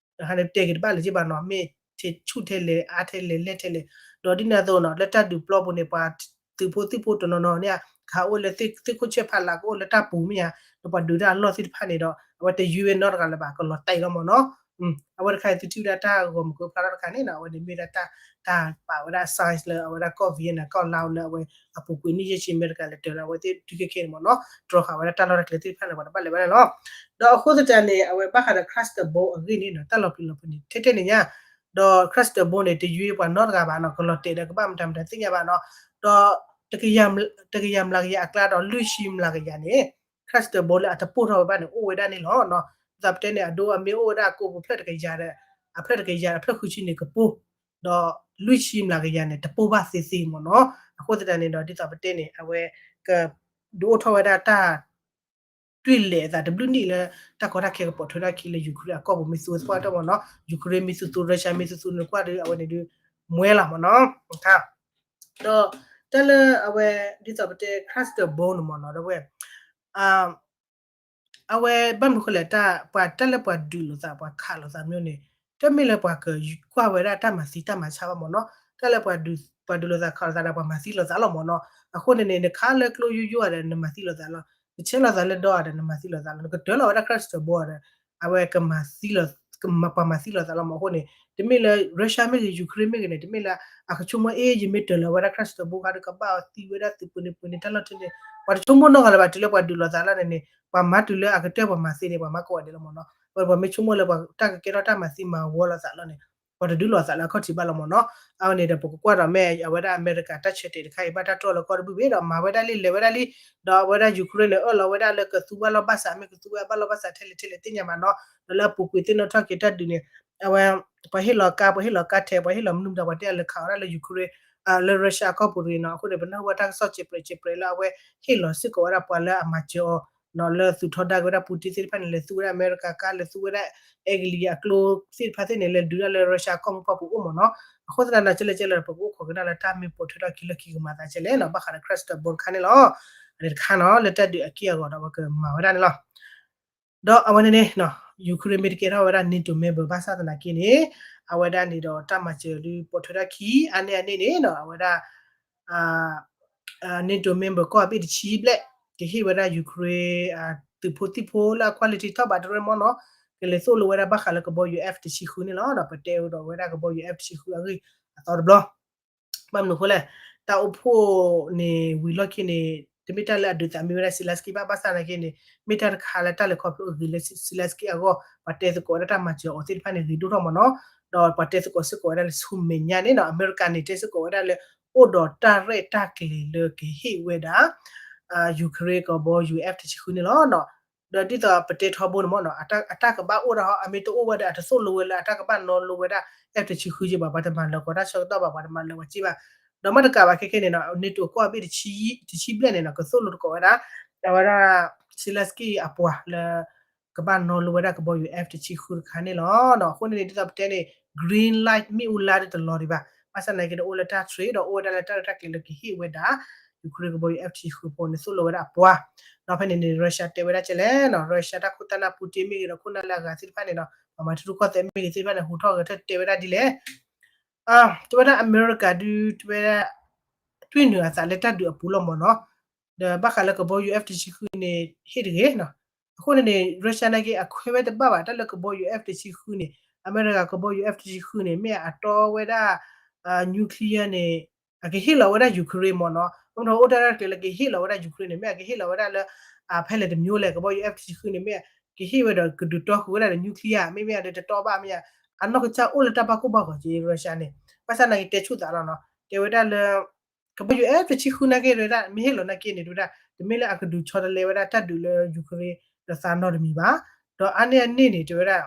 ဟန့ၣ်တဲက့ၤတဘၣ်လၢၤက့ဘၣ်နီၤ မ့ၢ်ဆူၣ်ထဲလဲၣ် အါထဲလဲၣ် လဲၢ်ထဲလဲၣ်, ဒီးဒ်န့ၣ်အသိးနီၤ လၢတၢ်ဒုးပျီပူၤန့ၣ် ပှၤသုးဖိသံၣ်ဖိတနီၤနီၤန့ၣ် ကဟးအိၣ်လၢသ့ၣ်ခိၣ်ဆဲၣ်ဖးလၢ် ကအိၣ်လၢတၢ်ပူၤမ့ၢ်ဧါ, ဒီးပှၤဒုးတၢ်အလီၢ်သ့ၣ်တဖၣ်န့ၣ်ဒီး အဝဲတယွ့ဝဲနီတဂၤလၢၤဘၣ် ကလီၤတဲာ်လီၤမ့ၢ်နီၤ အဝဲတခါအံၤသုထံၣ်ဝဲဒၣ်တၢ်ဂီၤမုၢ်ကျိၤဖျါထီၣ်တခါန့ၣ်နီၤ အဝဲန့ၣ်မ့ၢ်ဒၣ်တၢ် တၢ်ပာ်ဝဲဒၣ် sign လၢအဝဲဒၣ်ကီၢ် Vietnam ကီၢ် Laos လၢအဝဲအပူၤကွံာ်နံၣ်ယဲၢ်ဆံအမဲရကၤလဲၤတၢၤလၢအဝဲသ့ၣ်တုၤခဲခဲန့ၣ်မ့ၢ်နီၤ တြီဃာ်ဝဲဒၣ်တၢ်လီၢ်တၢ်ကျဲသ့ၣ်တဖၣ်န့ၣ် ပှၤတဘၣ်လဲၤဘၣ်န့ၣ်လီၤ. ဒီးအဃိသတးန့ၣ် အဝဲဘၣ်ဃးဒီး cluster bomb အဂ့ၢ်န့ၣ်နီၤ တၢ်လီၤပျံၤလီၤဖုးန့ၣ် ထဲထဲန့ၣ်ညါ ဒီး cluster bomb န့ၣ် တယွ့ပှၤနီတဂၤဘၣ်နီၤ ကလီၤတဲာ်ဒီးကဘၣ်မတၤမတၤသ့ၣ်ညါဘၣ်နီၤ ဒီး တကယၤမျးကယၤအကျါဒီးလွံၢ်ဆံမျးကယၤန့ၣ် cluster bomb လၢအတပိၢ်ထီၣ်ဝဲဘၣ်န့ၣ် အိၣ်ဝဲဒၣ်န့ၣ်လီၤ. ဒ်သိးပတဲန့ၣ် အဒိအမ့ၢ်အိၣ်ဝဲဒၣ်ကိးပူၤဖျၢၣ်တကယၤဒီး အဖျၢၣ်တကယၤ အဖျၢၣ်ဃုဆံန့ၣ်ကပိၢ်, ဒီးလွံၢ်ဆံမျးကယၤန့ၣ် တပိၢ်ဘၣ်သ့သ့မ့ၢ်နီၤ. အဃိသတးန့ၣ်ဒီး ဒ်သိးပတဲန့ၣ် အဝဲ ကဒုးအိၣ်ထီၣ်ဝဲဒၣ်တၢ် တွံၢ်လဲၤအသးတဘျုးနံၣ်လၢ တၢ်ကီတၢ်ခဲကပိာ်ထွဲထီၣ်အခံလၢ Ukraine အကီၢ်ပူၤ မ့ၢ်သူသပှၢ်တၢၢ်မ့ၢ်နီၤ Ukraine မ့ၢ်သူသူ Russia မ့ၢ်သူသူန့ၣ်ကွၢ်ဒီး အဝဲန့ၣ်ဒုး မွဲလီၤမ့ၢ်နီၤ. ဒီးတၢ်လၢအဝဲ ဒ်သိးပတဲ cluster bomb န့ၣ်မ့ၢ်နီၤ ဒီပုၢ်ဝဲၢ် အဝဲဘၣ်မနုၤဃိလဲၣ် တၢ်ပှၤတၢ်လၢပှၤဒုးလိာ်သး ပှၤခးလိာ်သးမ့ၢ်န့ၣ် တမ့ၢ်လၢပှၤကကွၢ်ဝဲဒၣ်တၢ်မၤသံတၢ်မၤဆါဘၣ်မ့ၢ်နီၤ. တၢ်လၢပှၤဒုးလိာ်သးခးလိာ်သးဒီး ပှၤမၤသံလိာ်သးလီၤမ့ၢ်နီၤ. အဃိန့ၣ်န့ၣ် နခးလၢကျိယိယိဒီး နမၤသံလိာ်သးလီၤ. နဆဲးလိာ်သးလၢဒီးဒီး နမၤသံလိာ်သးလီၤ. နကတၢၢ်လီၤဝဲဒၣ် cluster bomb ဒီး အဝဲကမၤသံလိာ် ပှၤမၤသံလိာ်သးလီၤမ့ၢ်. အဃိန့ၣ် တမ့ၢ်လၢ Russia မ့ၢ်ဂ့ၤ Ukraine မ့ၢ်ဂ့ၤန့ၣ် တမ့ၢ်လၢ အကဆိကမိၣ်အ့ ယမ့ၢ်တၢၢ်လီၤဝဲဒၣ် cluster bomb ခါဒီး ကဘၣ်သံဝဲဒၣ်သုးပူၤန့ၣ်ပူၤန့ၣ် တၢ်လီၢ်ထံန့ၣ် ပှၤတဆိကမိၣ်နီတဂၤလၢၤဘၣ်. တုၤလၢပှၤဒုးလိာ်သးလီၤန့ၣ်န့ၣ် ပှၤမၤတုၤလၢအကတၢၢ်ပှၤမၤသ့န့ၣ် ပှၤမၤကိးဂၤဒဲးလီၤမ့ၢ်နီၤ. ဝဲပှၤမ့ၢ်ဆိကမိၣ်လၢပှၤတၢ်ကကဲထီၣ်တၢ်မၤသံမၤဝီလိာ်သးလီၤန့ၣ် ပှၤတဒုးလိာ်သးလၢအခီၣ်ထံးဘၣ်လီၤမ့ၢ်နီၤ. အဝဲန့ၣ်ဒီး ပကကွၢ်ဒီးမ့ၢ်အဝဲဒၣ်အမဲရကၤတၢ်ဆၢတဲာ်တခါအံၤ ဘၣ်တၢ်တြီလၢကီၢ်တဘ့ၣ်ဘ့ၣ်ဒီး မၤဝဲဒၣ်လံလဲၤဝဲဒၣ်လံ ဒီးအဝဲဒၣ် Ukraine န့ၣ် အၢၣ်လီၤဝဲဒၣ်လၢကသူဘၣ်လီၢ်ဘၣ်စး မ့ၢ်ကသူဝဲဒၣ်ဘၣ်လီၢ်ဘၣ်စးထဲလဲၣ်ထဲလဲၣ်သ့ၣ်ညါဘၣ်နီၤ. ဒီးလၢအပူၤကွံာ်သ့ၣ်နီၣ်ထီၣ်က့ၤတၢ်ဒုးန့ၣ် အဝဲ ပှၤဟ့ၣ်လီၤကါ ပှၤဟ့ၣ်လီၤကါထဲ ပှၤဟ့ၣ်လီၤမနုၤမတၤ ပှၤတဲအလဲၤခးဝဲဒၣ်လၢ Ukraine လၢ Russia အကီၢ်ပူၤတဂ့ၤနီၤ. အဃိန့ၣ် ပနၢ်ဟူဘၣ်တၢ်ကစီၣ်စဲးပြဲးစဲးပြဲးလၢအဝဲဟ့ၣ်လီၤစ့ၢ်ကီးဝဲဒၣ်ပှၤလၢအမၤစၢၤအီၤ လၢသုးထီဒါက့ၤဝဲဒၣ် Putin သ့ၣ်တဖၣ်န့ၣ် လဲၤသူဝဲဒၣ် အမဲရကၤကါ လဲၤသူဝဲဒၣ် အဲကလံးအကျိသ့ၣ်တဖၣ်သ့ၣ်န့ၣ် လဲၤဒုးဒၣ်လၢ Russia ကီၢ်မုၢ်ကီၢ်ပူၤအိၣ်မ့ၢ်နီၤ. အဃိသတးဒီး ကဲလဲၣ်ကဲလဲၣ်ဒီး ပကအိၣ်ခိးက့ၤဒၣ်လၢတၢ်မ့ၢ်ပိာ်ထွဲထီၣ်ခံလၢခံကမၤသးကဲလဲၣ်နီၤ ဘၣ်ဃးဒီး Kremlin တဘိတခါန့ၣ်လီၤ. အန့ၣ်တခါနီၤ လၢတၢ်ဒုးအက့ၢ်အဂီၤဒီး ပကမၤဝဲဒၣ်န့ၣ်လီၤ. ဒီးအဝဲန့ၣ်န့ၣ် Ukraine မ့ၢ်တကဲထီၣ်ဝဲဒၣ် NATO member ဘၣ်ဆၣ်သနာ်က့န့ၣ် အဝဲဒၣ်န့ၣ်ဒီး တၢ်မၤစၢၤဒုးပိာ်ထွဲထီၣ်ခံ အါန့ၢ်အန့ၣ်န့ၣ်နီၤ အဝဲဒၣ် NATO member ကီၢ်အဘ့ၣ်တဆံဘျဲၣ် ကဟ့ၣ်ဝဲဒၣ် Ukraine သုးဖိသံၣ်ဖိလၢအ quality ထီၣ်ဘးတရၢမ့ၢ်နီၤ ကလဲၤသိၣ်လိဝဲဒၣ်ဘၣ်ဃးလၢကဘီယူၤ F တဆံဃုန့ၣ်လီၤ. ဒီးပတဲဒီးဝဲဒၣ်ကဘီယူၤ F တဆံဃုအဂ့ၢ်အသီတဘျီ ဘၣ်မနုၤအဃိလဲၣ် တၢ်အိၣ်ဖှိၣ်န့ၣ်ဝံၤလီၢ်ခံန့ၣ် တမ့ၢ်တၢ်လၢအဒုးသးမံဝဲဒၣ် Zelenskyy ဘၣ် ဘၣ်ဆၣ်သနာ်က့န့ၣ် မ့ၢ်တၢ်တခါလၢတၢ်လဲၤခီဖျိအဂ့ၤလၢ Zelenskyy အဂီၢ် ပှၤတဲသကိးဝဲဒၣ်တၢ်မၤစၢၤအီၤသ့ၣ်တဖၣ်န့ၣ် ဂ့ၤဒိၣ်ထီၣ်မ့ၢ်နီၤ. ဒီးပှၤတဲသကိးစ့ၢ်ကီးဝဲဒၣ်လၢဆူမဲာ်ညါန့ၣ်နီၤ အမဲရကၤန့ၣ် တဲစ့ၢ်ကီးဝဲဒၣ်လၢ အိၣ်ဒီးတၢ်ရဲၣ်တၢ်ကျဲၤလၢကဟ့ၣ်ဝဲဒၣ် Ukraine ကဘီယူၤ F တဆံဃုန့ၣ်လီၤ. ဒီးဒ်သိးပတဲထီဘိန့ၣ်မ့ၢ်နီၤ အတၢ်ကဘၣ်အိၣ်ဒၣ်ဟီ အမ့ၢ်တအိၣ်ဝဲဒီး အတသိၣ်လိဝဲလၢအတၢ်ကဘၣ်နီၣ်လိဝဲဒၣ် F တဆံဃုက့ဘၣ် ပှၤတမၤလၢၤကီးတၢ်ဆၢကတီၢ်ဘၣ် ပှၤတမၤလၢၤဝဲက့ဘၣ်. ဒီးမ့ၢ်တကးဘၣ်ခဲခဲန့ၣ်နီၤ NATO ကီၢ်အဘ့ၣ်တဆံဘျဲၣ်န့ၣ် ကသိၣ်လိသကိးဝဲဒၣ် အဝဲဒၣ် Zelenskyy အပှၤလၢ ကဘၣ်နီၣ်လိဝဲဒၣ်ကဘီယူၤ F တဆံဃုတခါန့ၣ်လီၤ. အဃိန့ၣ်န့ၣ် ဒ်သိးပတဲန့ၣ် green light မ့ၣ်အူလါဒ်တလီၤဒံးဘၣ်. ဘၣ်ဆၣ်သနာ်က့ဒီး အိၣ်လၢတၢ် trade ဒီးအိၣ်ဝဲဒၣ်လၢတၢ်ရဲၣ်တၢ်ကျဲၤလၢကဟ့ၣ်ဝဲဒၣ် Ukraine ကဘီယူၤ F တဆံဃုဖိန့ၣ် သိၣ်လိဝဲဒၣ်အပှၤ ဒီးဖဲန့ၣ်န့ၣ် Russia တဲဝဲဒၣ်ကဲလဲၣ်နီၤ Russia တၢ်ခိၣ်တၢ်နၢ် Putin မ့ၢ်ဂ့ၤဒီး ခိၣ်နၢ်လၢအဂၤသ့ၣ်တဖၣ်န့ၣ်ဒီး ပှၤမၤထူရူၢ်ကီၢ်သဲးမ့ၢ်ဂ့ၤသ့ၣ်တဖၣ်န့ၣ် ဟူးထီၣ်ဂဲၤထီၣ်တဲဝဲဒၣ်ဒ်လဲၣ် တဲဝဲဒၣ်အမဲရကၤဒုးတဲဝဲဒၣ် တွံၢ်နုာ်အသးလၢတၢ်ဒုးအပူၤလီၤမ့ၢ်နီၤ. ဒီးဘၣ်ဃးလၢကဘီယူၤ F တဆံဃုန့ၣ် ဟ့ၣ်တဂ့ၤနီၤ. အဃိန့ၣ်န့ၣ် Russia နာ်က့ အခွဲးဝဲတဘၣ်ဘၣ် တၢ်လၢကဘီယူၤ F တဆံဃုန့ၣ် အမဲရကၤကဘီယူၤ F တဆံဃုန့ၣ် မ့ၢ်အတီဝဲဒၣ် nuclear န့ၣ် အကဟ့ၣ်လီၤဝဲဒၣ် Ukraine မ့ၢ်နီၤ. အဃိန့ၣ် အိၣ်တၢ်ရဲၣ်တၢ်ကျဲၤလၢကဟ့ၣ်လီၤဝဲဒၣ် Ukraine န့ၣ် မ့ၢ်အကဟ့ၣ်လီၤဝဲဒၣ်လၢ ဖဲလဲၣ်တမျိုးလဲၣ် ကဘီယူၤ F တဆံဃုန့ၣ် မ့ၢ်ကဟ့ၣ်ဝဲဒီးကဒုးတီဃုာ်ဝဲဒၣ်လၢ nuclear မ့မ့ၢ်ဒီးတတီဘၣ်မ့ၢ် အနီၢ်ကစၢ်အိၣ်လၢတၢ်ဘၣ်ကိၢ်ဘၣ်ဂီၤက့ Russia န့ၣ် ဘၣ်ဆၣ်သနာ်က့တဲဆူၣ်သးလီၤနီၤ တဲဝဲဒၣ်လၢ ကဘီယူၤ F တဆံဃုနာ်က့ တဲဝဲဒၣ် မ့ၢ်ဟ့ၣ်လီၤနာ်က့န့ၣ် တဲဝဲဒၣ် တမ့ၢ်လၢအကဒုးဆီတလဲဝဲဒၣ်တၢ်ဒုးလၢ Ukraine ဒီးသးနီတမံၤဘၣ်. ဒီးအါန့ၢ်အန့ၣ်န့ၣ် တဲဝဲဒၣ်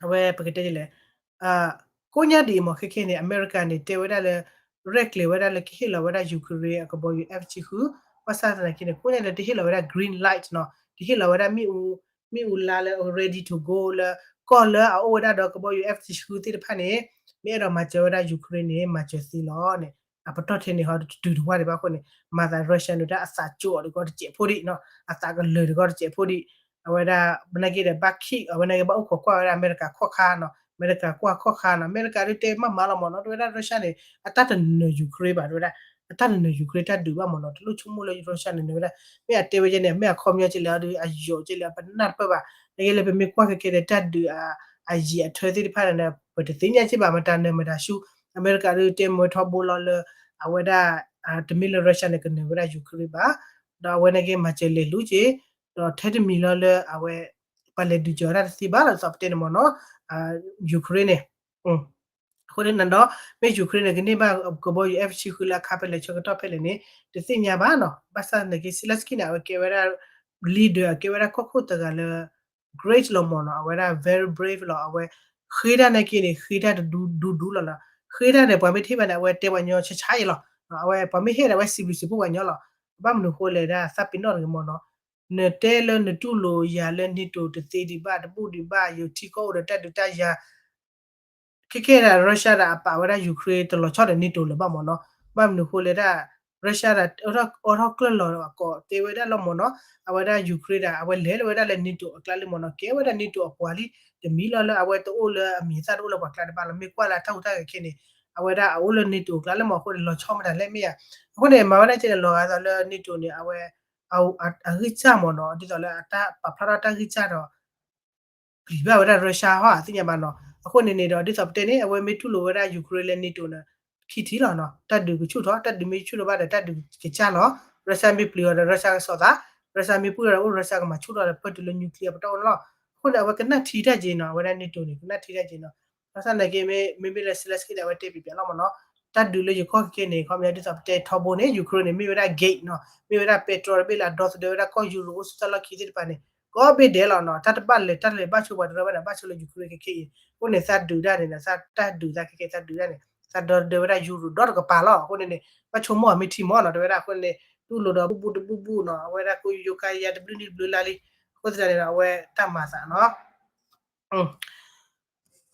အဝဲပကတဲဒ်လဲၣ် ကိးညါဒ်အံၤမ့ၢ် ခဲခဲန့ၣ် အမဲရကၤန့ၣ် တဲဝဲဒၣ်လၢ ရဲၣ်ကျဲၤဝဲဒၣ်လၢကဟ့ၣ်လီၤဝဲဒၣ် Ukraine အကဘီယူၤ F တဆံဃု ဘၣ်ဆၣ်သနာ်က့န့ၣ် ကိးညါလၢတဟ့ၣ်လီၤဝဲဒၣ် green light နီၤ တဟ့ၣ်လီၤဝဲဒၣ် မ့ၣ်အူလါလၢ ready to go လၢ ကီၢ်လၢအအိၣ်ဝဲဒၣ်ဒီးကဘီယူၤ F တဆံဃုသ့ၣ်တဖၣ်န့ၣ် မ့ၢ်အဲၣ်ဒိးမၤစၢၤဝဲဒၣ် Ukraine န့ၣ် မၤစၢၤသ့လီၤန့ၣ် အပတီၢ်ထဲန့ၣ်ဟီ တတုၤတဝၢ်ဒံးဘၣ်အဃိန့ၣ် မၤသး Russia န့ၣ်တၢ်အသးကၠိအီၤတကီတစဲးဖိဒံးနီၤ အသးကလၢာ်တကီတစဲးဖိဒံး အဝဲဒၣ် နာ်က့ဒီး ဘၣ်ခံး အဝဲနာ်က့ဘၣ်အိၣ်ခိးကွၢ်ဝဲဒၣ်အမဲရကၤခီၣ်ခါနီၤ အမဲရကၤကွၢ်ခီၣ်ခါနီၤ အမဲရကၤဒုးတဲမးမးလီၤမ့ၢ်နီၤ တဲဝဲဒၣ် Russia န့ၣ် အတၢ်တနၢၤ Ukraine ဘၣ် တဲဝဲဒၣ် အတၢ်တနၢၤ Ukraine တၢ်ဒုးဘၣ်မ့ၢ်နီၤ တလိၣ်ဆိကမိၣ်လၢ Russia န့ၣ် တဲဝဲဒၣ် မ့ၢ်အတဲဝဲကဲန့ၣ် မ့ၢ်အခီပညီကဲလဲၣ်ဒီး အယိာ်ကဲလဲၣ် ပနၢ်တပၢၢ်ဘၣ် နာ်က့လၢပမ့ၢ်ကွၢ်ခဲခဲဒီး တၢ်ဒုး အယံာ်အထၢသ့ၣ်တဖၣ်န့ၣ် ပတသ့ၣ်ညါက့ဘၣ် မတၤနၢၤမတၤဆူ အမဲရကၤဒုးတဲမၢထီဘိလီၤလၢ အဝဲဒၣ် တမ့ၢ်လၢ Russia န့ၣ် ကနၢၤဝဲဒၣ် Ukraine ဘၣ် ဒီးအဝဲနာ်က့မၤစၢၤလဲၤလူၤက့ၤ ဒီးထဲတမံၤလီၤလၢအဝဲ ပှၤလဲၤဒုးကၢၤတၢ်တသ့ဘၣ်လီၤ ဒ်သိးပတဲန့ၣ်မ့ၢ်နီၤ Ukraine န့ၣ် အဃိန့ၣ်ဒီး မ့ၢ် Ukraine န့ၣ် ကန့ၢ်ဘၣ်ကဘီယူၤ F တဆံဃုလၢအခါဖဲလဲၣ်ဆၢကတီၢ်ဖဲလဲၣ်န့ၣ် တသ့ၣ်ညါဘၣ်နီၤ ဘၣ်ဆၣ်သနာ်က့ Zelenskyy န့ၣ် အဝဲကဲဝဲဒၣ် leader ကဲဝဲဒၣ်ကီၢ်ခိၣ်တဂၤလၢ great လီၤမ့ၢ်နီၤ အဝဲဒၣ် very brave လီၤ အဝဲ ဃ့တၢ်နာ်က့န့ၣ် ဃ့တၢ်တဒူဒူဒူလီၤနီၤ ဃ့တၢ်န့ၣ် ပှၤမ့ၢ်တဟ့ၣ်ဘၣ်န့ၣ် အဝဲတဲပှၤညီဆါဆါအံၤလီၤ အဝဲပှၤမ့ၢ်ဟ့ၣ်န့ၣ် အဝဲစံးဘျုးစံးဖှိၣ်ပှၤညီလီၤ ဘၣ်မနုၤဃိလဲၣ်ဒၣ် သးပ့ၤနီၣ်တဂ့ၤမ့ၢ်နီၤ နတဲလၢနတူၢ်လိာ်ယၤလၢ NATO တသ့ဒံးဘၣ် တဘူၣ်ဒံးဘၣ် ယိၤထံကီၢ်အိၣ်ဒီးတၢ်ဒုးတၢ်ယၤ ခဲခဲဒၣ် Russia ဒၣ်အပာ်ဝဲဒၣ် Ukraine တလီၤဆီဒီး NATO လၢၤဘၣ်မ့ၢ်နီၤ ဘၣ်မနုၤဃိလဲၣ်ဒၣ် Russia ဒၣ် အိးထီၣ်ကျၢၢ်လီၤအကိးတဲဝဲဒၣ်လီၤမ့ၢ်နီၤ အဝဲဒၣ် Ukraine ဒၣ် အဝဲလဲၤလၢဝဲဒၣ်လၢ NATO အကျါလံမ့ၢ်နီၤ ကဲဝဲဒၣ် NATO အပှၤလံ တမံၤလီၤလၢအဝဲတအိၣ်လၢအမံၤအသၣ်တအိၣ်လၢပှၤကျါတဘၣ်လီၤ မ့ၢ်ကွၢ်လၢအတၢ်ဟူးတၢ်ဂဲၤခဲန့ၣ် အဝဲဒၣ်အအိၣ်လၢ NATO အကျါလၢမ့ၢ်အဃိန့ၣ် လီၤဆီမတၤလဲၣ်မ့ၢ်ဧါ အဃိန့ၣ် မၤဝဲဒၣ်ကဲန့ၣ် လီၤဂာ်သးလၢ NATO န့ၣ် အဝဲ အဂံၢ်စၢ်မ့ၢ်နီၤ ဒ်သိးလၢအတၢ်ပာ်ဖျါထီၣ်တၢ်ဂံၢ်စၢ်ဒီး ပျံၤဘၣ်ဝဲဒၣ် Russia ဟီ အသ့ၣ်ညါဘၣ်နီၤ အဃိန့ၣ်န့ၣ်ဒီး ဒ်သိးပတဲန့ၣ် အဝဲမ့ၢ်တူၢ်လိာ်ဝဲဒၣ် Ukraine လၢ NATO န့ၣ် ခံထံၣ်လီၤနီၤ တၢ်ဒုးကဆူၣ်ထီၣ် တၢ်ဒုးမ့ၢ်ဆူၣ်ထီၣ်ဘၣ်ဒီး တၢ်ဒုးကစၢ်လီၤ Russia မ့ၢ်ပျံၤအီၤဒီး Russia ကစီၤသး Russia မ့ၢ်ပှံၢ်အီၤဒီး အိၣ် Russia ကမၤဆူၣ်ထီၣ်ဒီး ပၢၢ်တုၤလၢ nuclear ပတီၢ်အိၣ်န့ၣ်လီၤ အဃိန့ၣ် အဝဲကနၣ်ထံတၢ်က့နီၤ, အဝဲဒၣ် NATO န့ၣ် ကနၣ်ထံတၢ်က့နီၤ. ဘၣ်ဆၣ်သနာ်က့ မ့မ့ၢ်လၢ Zelenskyy န့ၣ် အဝဲတဲပျဲးပျဲးလီၤမ့ၢ်နီၤ, တၢ်ဒုးလၢယခီၣ်ခဲခဲန့ၣ် ခီပညီဒ်သိးပတဲထီဘိန့ၣ် Ukraine န့ၣ် မ့ၢ်ဝဲဒၣ် gate နီၤ, မ့ၢ်ဝဲဒၣ်ပဲတြီတဘ့ၣ်လၢအဒီသဒၢဝဲဒၣ်ကီၢ်ယူရိအိၣ်ဆူၣ်တၢ်လီၢ်ခံသ့ၣ်တဖၣ်န့ၣ် ကိးဘ့ၣ်ဒဲးလီၤနီၤ. တၢ်တဘၣ်လဲၤ တၢ်လဲၤဘၣ်ဆိပှၤတရၢဘၣ်န့ၣ် ဘၣ်ဆိလၢ Ukraine ခဲခဲအံၤ. အဃိန့ၣ် သးဒုးတၢ်န့ၣ်ဒီး တၢ်ဒုးသးခဲခဲ သးဒုးတၢ်န့ၣ် သးဒီသဒၢဝဲဒၣ်ယူရိဒီတကပၤလီၤ. အဃိန့ၣ်န့ၣ် ဘၣ်ဆိကမိၣ်အမ့ၢ်ထံမ့ၢ်နီၤ တဲဝဲဒၣ်. အဃိန့ၣ်န့ၣ် တူၢ်လိာ်ဒီးဘူၣ်ဘူၣ်တဘူၣ်ဘူၣ်နီၤ, အဝဲဒၣ်ကိးယိယိခါယါတဘျုးနံၣ်တဘျုးလါလံ. အဃိသတးန့ၣ်ဒီး အဝဲတၢ်မၤသးနီၤ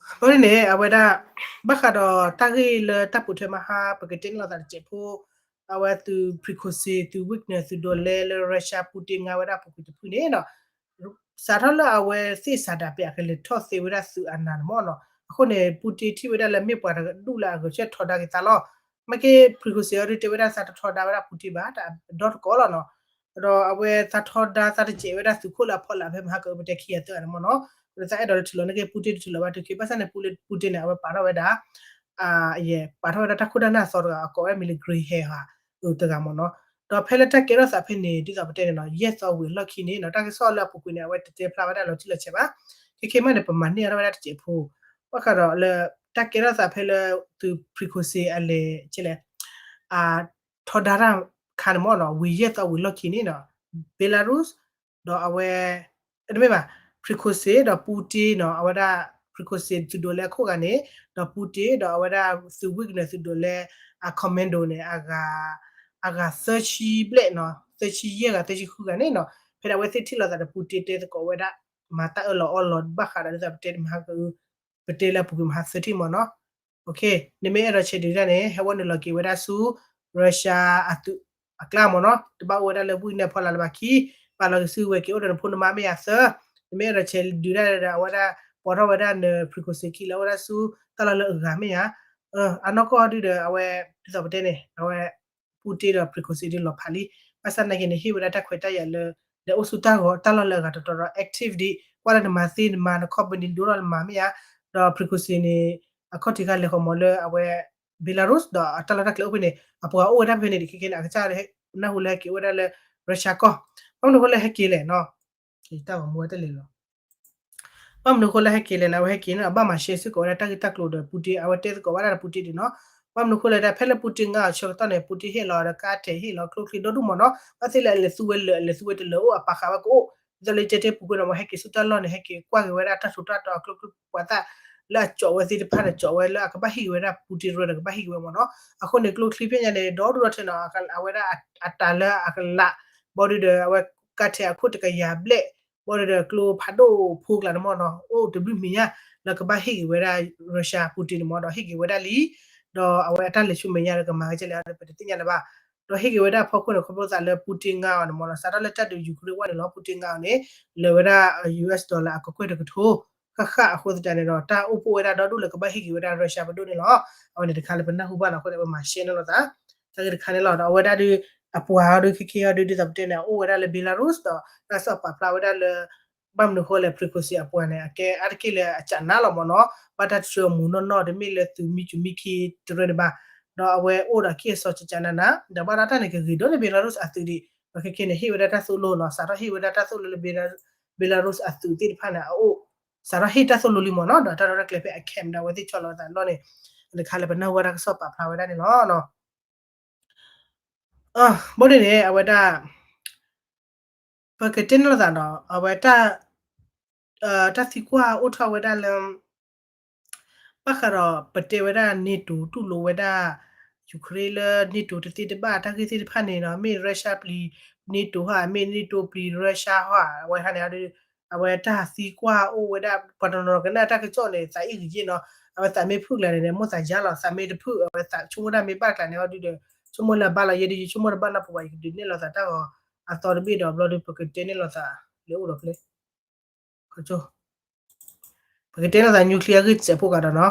အဃိန့ၣ်န့ၣ် အဝဲဒၣ် ဘၣ်ဃးဒီးတၢ်ဂ့ၢ်လၢတၢ်ပိာ်ထွဲမဟါ ပကတဲန့ၢ်လိာ်သးတစဲးဖိ, အဝဲသုး Prigozhin သုး Wagner သုးဒိးလဲလၢ Russia Putin ငါဝဲဒၣ်ပူၤကွံာ်တဖုန့ၣ်နီၤ, စးထီၣ်လၢအဝဲသ့ၣ်စးဒးပဲအကလဲၤထီၣ်သ့ဝဲဒၣ်သုးအနးန့ၣ်မ့ၢ်နီၤ. အဃိန့ၣ် Putin ထံၣ်ဝဲဒၣ်လၢမ့ၢ်ပှၤတဒူၣ်လၢအဂဲၤဆၢထၢၣ်ထီဒါက့ၤသးလီၤ. မ့ၢ်က့ Prigozhin အီၤဒုးတဲဝဲဒၣ်သးတထီဒါဝဲဒၣ် Putin ဘၣ် တၢ်ဒီတကိးလီၤနီၤ. ဒီးအဝဲသးထီဒါသးတစဲးဝဲဒၣ်သုးခိၣ်လၢအဖီလာ်ဖဲမဟါက ပတဲခံဂၤသၢဂၤန့ၣ်မ့ၢ်နီၤ. ဒီးသးအဲၣ်ဒိးလၢထုးလီၤန့ၢ်က့ Putin တထုးလီၤဘၣ်တုၤခဲ ဘၣ်ဆၣ်န့ၣ် Putin န့ၣ် အဝဲပာ်ထီၣ်ဝဲဒၣ် ယဲ ပာ်ထီၣ်ဝဲဒၣ်တၢ်ခိၣ်တၢ်နၢ်အသီတဂၤ အကိးဝဲမံၤလၢ grey hair ဧါ တဂၤမ့ၢ်နီၤ. ဒီးဖဲလၢတၢ်ကဲထီၣ်သးဖဲန့ၣ် ဒ်သိးပတဲန့ၣ်နီၤ ယဲၢ်သီဝံၤအလီၢ်ခံန့ၣ်နီၤ တၢ်ကစီၣ်လၢအပူၤကွံာ်န့ၣ် အဝဲတတဲဖျါဝဲဒၣ်လီၤတံၢ်လီၤဆဲးဘၣ်. ခဲခဲမးန့ၣ် ပမၤန့ၢ်အီၤထီၣ်ဝဲဒၣ်တစဲးဖိ ဘၣ်ဃးဒီးလၢတၢ်ကဲထီၣ်သးဖဲလၢသုး Prigozhin အလဲၤ ကဲလဲၣ် ထီဒါတၢ်ခါန့ၣ်မ့ၢ်နီၤ ဝံၤယဲၢ်သီဝံၤလီၢ်ခံန့ၣ်နီၤ Belarus ဒီးအဝဲ တမ့ၢ်ဘၣ် Prigozhin ဒီး Putin နီၤ အဝဲဒၣ် Prigozhin သုးဒိးလဲအခိၣ်ဂၤန့ၣ် ဒီး Putin ဒီးအဝဲဒၣ်သုး Wagner သုးဒိးလဲ အ commando န့ၣ် အဂၤသၢဆံဘျဲၣ်နီၤ သၢဆံယဲၢ်ဂၤ သၢဆံဃုဂၤန့ၣ်နီၤ ဖဲဒၣ်အဝဲသ့ၣ်ထံၣ်လိာ်သးဒီး Putin တဲသကိးဝဲဒၣ် မၤတၢ်အၢၣ်လီၤအီလီၤဘၣ်ဃးဒီးဒ်သိးပတဲမဟါက ပတဲလၢအပူၤကွံာ်မဟါသၢထံၣ်မ့ၢ်နီၤ. နမ့ၢ်အဲၣ်ဒိးဆဲးဒုးတၢ်န့ၣ် ဟဲဝဲနုာ်လီၤက့ၤဝဲဒၣ်ဆူ Russia အသုးအကျါမ့ၢ်နီၤ တဘၣ်အိၣ်ဝဲဒၣ်လၢ Wagner ဖီလာ်လၢၤဘၣ်ခံ ပာ်လီၤက့ၤဆူဝဲက့ၤအိၣ်ဒီးနဖိနမါမ့ၢ်ယၤသၢ နမ့ၢ်အဲၣ်ဒိးဆဲးဒုးတၢ်ဒီး အဝဲဒၣ်ပိာ်ထီၣ်ဝဲဒၣ်န Prigozhin ခံလၢအအိၣ်ဝဲဒၣ်ဆူတၢ်လီၢ်လၢအဂၤမ့ၢ်ယၤ အနီၢ်ကီၢ်ဒုဒီး အဝဲ ဒ်သိးပတဲန့ၣ် အဝဲ Putin ဒီး Prigozhin ဒုလီၤဖးလံ ဘၣ်ဆၣ်သနာ်က့န့ၣ် ဟ့ၣ်ဝဲဒၣ်တၢ်ခွဲးတၢ်ယာ်လၢ လဲၤအိၣ်ဆူတၢ်ဂီၤတၢ်လီၢ်လၢအဂၤတတီၤဒီး active ဒ် ကွၢ်လၢနမၤသ့နမၤ န company ဒိၣ်ထီၣ်နမၤမ့ၢ်ဧါ ဒီး Prigozhin န့ၣ် အခီၣ်ထံးခါလဲၤဃီၤမီၤလၢအဝဲ Belarus ဒီးအတၢ်လီၢ်တၢ်ကျဲအိၣ်ဖဲန့ၣ် အပှၤအိၣ်ဝဲဒၣ်ဖဲန့ၣ်ဒ်ခဲခဲန့ၣ် အကစၢ်နၢ်ဟူလၢဟဲက့ၤအိၣ်ဝဲဒၣ်လၢ Russia ကီၢ် ဘၣ်မနုၤအဃိလၢဟဲက့ၤလဲၣ်နီၤ တၢ်ဂီၤမူဝဲတလဲၤလီၤ ဘၣ်မနုၤအဃိလၢဟဲက့ၤလဲၣ်န့ၣ် အဝဲဟဲက့ၤန့ၣ် အဘၣ်မၤရှဲစ့ၢ်ကီးဝဲဒၣ်တၢ်ဂ့ၢ်တၢ်ကျိၤဒီး Putin အဝဲတဲသကိးဝဲဒၣ်ဒီး Putin ဒ်နီၤ ဘၣ်မနုၤအဃိလဲၣ်ဒၣ် ဖဲလၢ Putin ငါအီၤဆၢကတီၢ်န့ၣ် Putin ဟ့ၣ်လီၤဒီးကါထဲး ဟ့ၣ်လီၤကျိချံဒီဒူၣ်မ့ၢ်နီၤ ဘၣ်သ့ၣ်လၢအလဲၤသူဝဲလၢာ် အလဲၤသူဝဲတလၢာ်အိၣ် အပာ်ဃာ်ဝဲကအိၣ် ဒ်သိးလၢတဲတဲပူၤကွံာ်န့ၣ် မ့ၢ်ဟဲက့ၤဆူတၢ်လီၢ်န့ၣ် ဟဲက့ၤကွၢ်က့ၤဝဲဒၣ်တၢ်ထူးတၢ်တီၤအကျိချံပှၤသၣ် လၢအကၠီးဝဲသ့ၣ်တဖၣ်န့ၣ် ကၠီးဝဲလၢအကဘၣ်ဟ့ၣ်က့ၤဝဲဒၣ် Putin ရၢဒီးကဘၣ်ဟ့ၣ်က့ၤဝဲမ့ၢ်နီၤ အဃိန့ၣ် ကျိချံဖဲညါန့ၣ် ဒီဒူၣ်ဒီထၢနီၤ အဝဲဒၣ်အတၢ်လၢအကလး ဘီဒုဒီး အဝဲကါထဲးအခိၣ်တကယၤဘျဲၣ် ဘီဒုဒီးကျိဖးဒိၣ်ဖိကျါန့ၣ်မ့ၢ်နီၤ အိၣ်တဘျုးမဲာ်ညါ လၢကဘၣ်ဟ့ၣ်က့ၤဝဲဒၣ် Russia Putin န့ၣ်မ့ၢ်ဒီးဟ့ၣ်က့ၤဝဲဒၣ်လံ ဒီးအဝဲအတၢ်လဲၤဆူမဲာ်ညါဒီးကမၤကဲလဲၣ် ပတသ့ၣ်ညါလၢၤဘၣ် ဒီးဟ့ၣ်က့ၤဝဲဒၣ်ဖီခိၣ်န့ၣ် ခီဖျိသးလၢ Putin ငါအီၤန့ၣ်မ့ၢ်နီၤ စးထီၣ်လၢတၢ်ဒုး Ukraine ဝဲန့ၣ်လီၤ Putin ငါအီၤန့ၣ် လၢာ်ဝဲဒၣ် US dollar အကကွဲၢ်တကထိ ဃၣ်ဃၣ်အဃိသတးန့ၣ်ဒီး တၢ်အိၣ်ဖှိၣ်ဝဲဒၣ်ဒီဒူၣ်လၢကဘၣ်ဟ့ၣ်က့ၤဝဲဒၣ် Russia ပဒိၣ်န့ၣ်လီၤ. အဝဲန့ၣ်တခါလၢပနၢ်ဟူဘၣ်နီၤ အဃိန့ၣ် ပမၤရှဲန့ၣ်လိာ်သး တၢ်ဂ့ၢ်တခါန့ၣ်လီၤ. ဒီးအဝဲဒၣ်ဒုး အပှၤအီၤဒုး ခဲခဲအီၤဒုး ဒ်သိးပတဲန့ၣ် အအိၣ်ဝဲဒၣ်လၢ Belarus ဒီး တၢ်ကစီၣ်ပာ်ဖျါဝဲဒၣ်လၢ ဘၣ်မနုၤအဃိလဲၣ် Prigozhin အပှၤန့ၣ် အကဲအါတက့ၢ်လၢအကနါလီၤမ့ၢ်နီၤ ဘၣ်တၢ်တဆှၢအမူးနီၢ်နီၢ် တမ့ၢ်လၢသုးမံကၠူၣ်မံခံတရၢန့ၣ်ဘၣ် ဒီးအဝဲအိၣ်ဒီးအကံၢ်အစီကကနနၤ ဒီးဘၣ်ဒီးတၢ်န့ၣ် ကဂ့ၤဒိၣ်န့ၢ် Belarus အသုးဒံး ဒီးခဲခဲန့ၣ် ဟ့ၣ်ဝဲဒၣ်တၢ်သိၣ်လိနီၤ စးထီၣ်ဟ့ၣ်ဝဲဒၣ်တၢ်သိၣ်လိလၢ Belarus အသုးသ့ၣ်တဖၣ်န့ၣ် အအိၣ် စးထီၣ်ဟ့ၣ်တၢ်သိၣ်လိလံမ့ၢ်နီၤ ဒီးတၢ်ရဲၣ်တၢ်ကျဲၤဖဲအ camp ဒီးအဝဲသ့ၣ်ဆီလီၤအသးလီၢ်န့ၣ် တခါလၢပနၢ်ဟူဝဲဒၣ်တၢ်ကစီၣ်ပာ်ဖျါဝဲဒၣ်န့ၣ်လီၤ. ဘၣ်ဒ်န့ၣ် အဝဲဒၣ် ပကတဲန့ၢ်လိာ်သးနီၤ အဝဲတၢ် တၢ်သံကွၢ်အိၣ်ထီၣ်ဝဲဒၣ်လၢ ဘၣ်ဃးဒီးပတဲဝဲဒၣ် NATO တူၢ်လိာ်ဝဲဒၣ် Ukraine လၢ NATO တသ့တဘၣ် တၢ်ဂ့ၢ်သ့ၣ်တဖၣ်န့ၣ်နီၤ မ့ၢ် Russia ပျံၤ NATO ဟါ မ့ၢ် NATO ပျံၤ Russia ဟါ အဝဲဟါန့ၣ် အဝဲတၢ်သံကွၢ်အိၣ်ဝဲဒၣ် ပှၤတနီၤနီၤကနၣ်တၢ်ကစီၣ်န့ၣ် သးအ့ၣ်ဂ့ၤယ့ၣ်နီၤ အဝဲသးမ့ၢ်ဖုၣ်ကျါန့ၣ် မိၢ်သးယါလီၤ သးမ့ၢ်တဖုၣ် အဝဲသးဆိကမိၣ်တၢ်မ့ၢ်ဘၣ်ကျါန့ၣ် အီၤဒုဒီး ဆိကမိၣ်လၢအဘၣ်လီၤ ယဲဒုးယဆိကမိၣ်တဘၣ်နီတပူၤဘၣ် ယကဒုးနဲၣ်လိာ်သးတၢ်ဂီၤအသီတဘ့ၣ်ဒီး ဘျီဒုးပကတဲန့ၢ်လိာ်သး လဲၤအိၣ်ဒီးဖဲ ပကတဲလိာ်သး nuclear ဂ့ၢ်စဲးဖိကဒီးန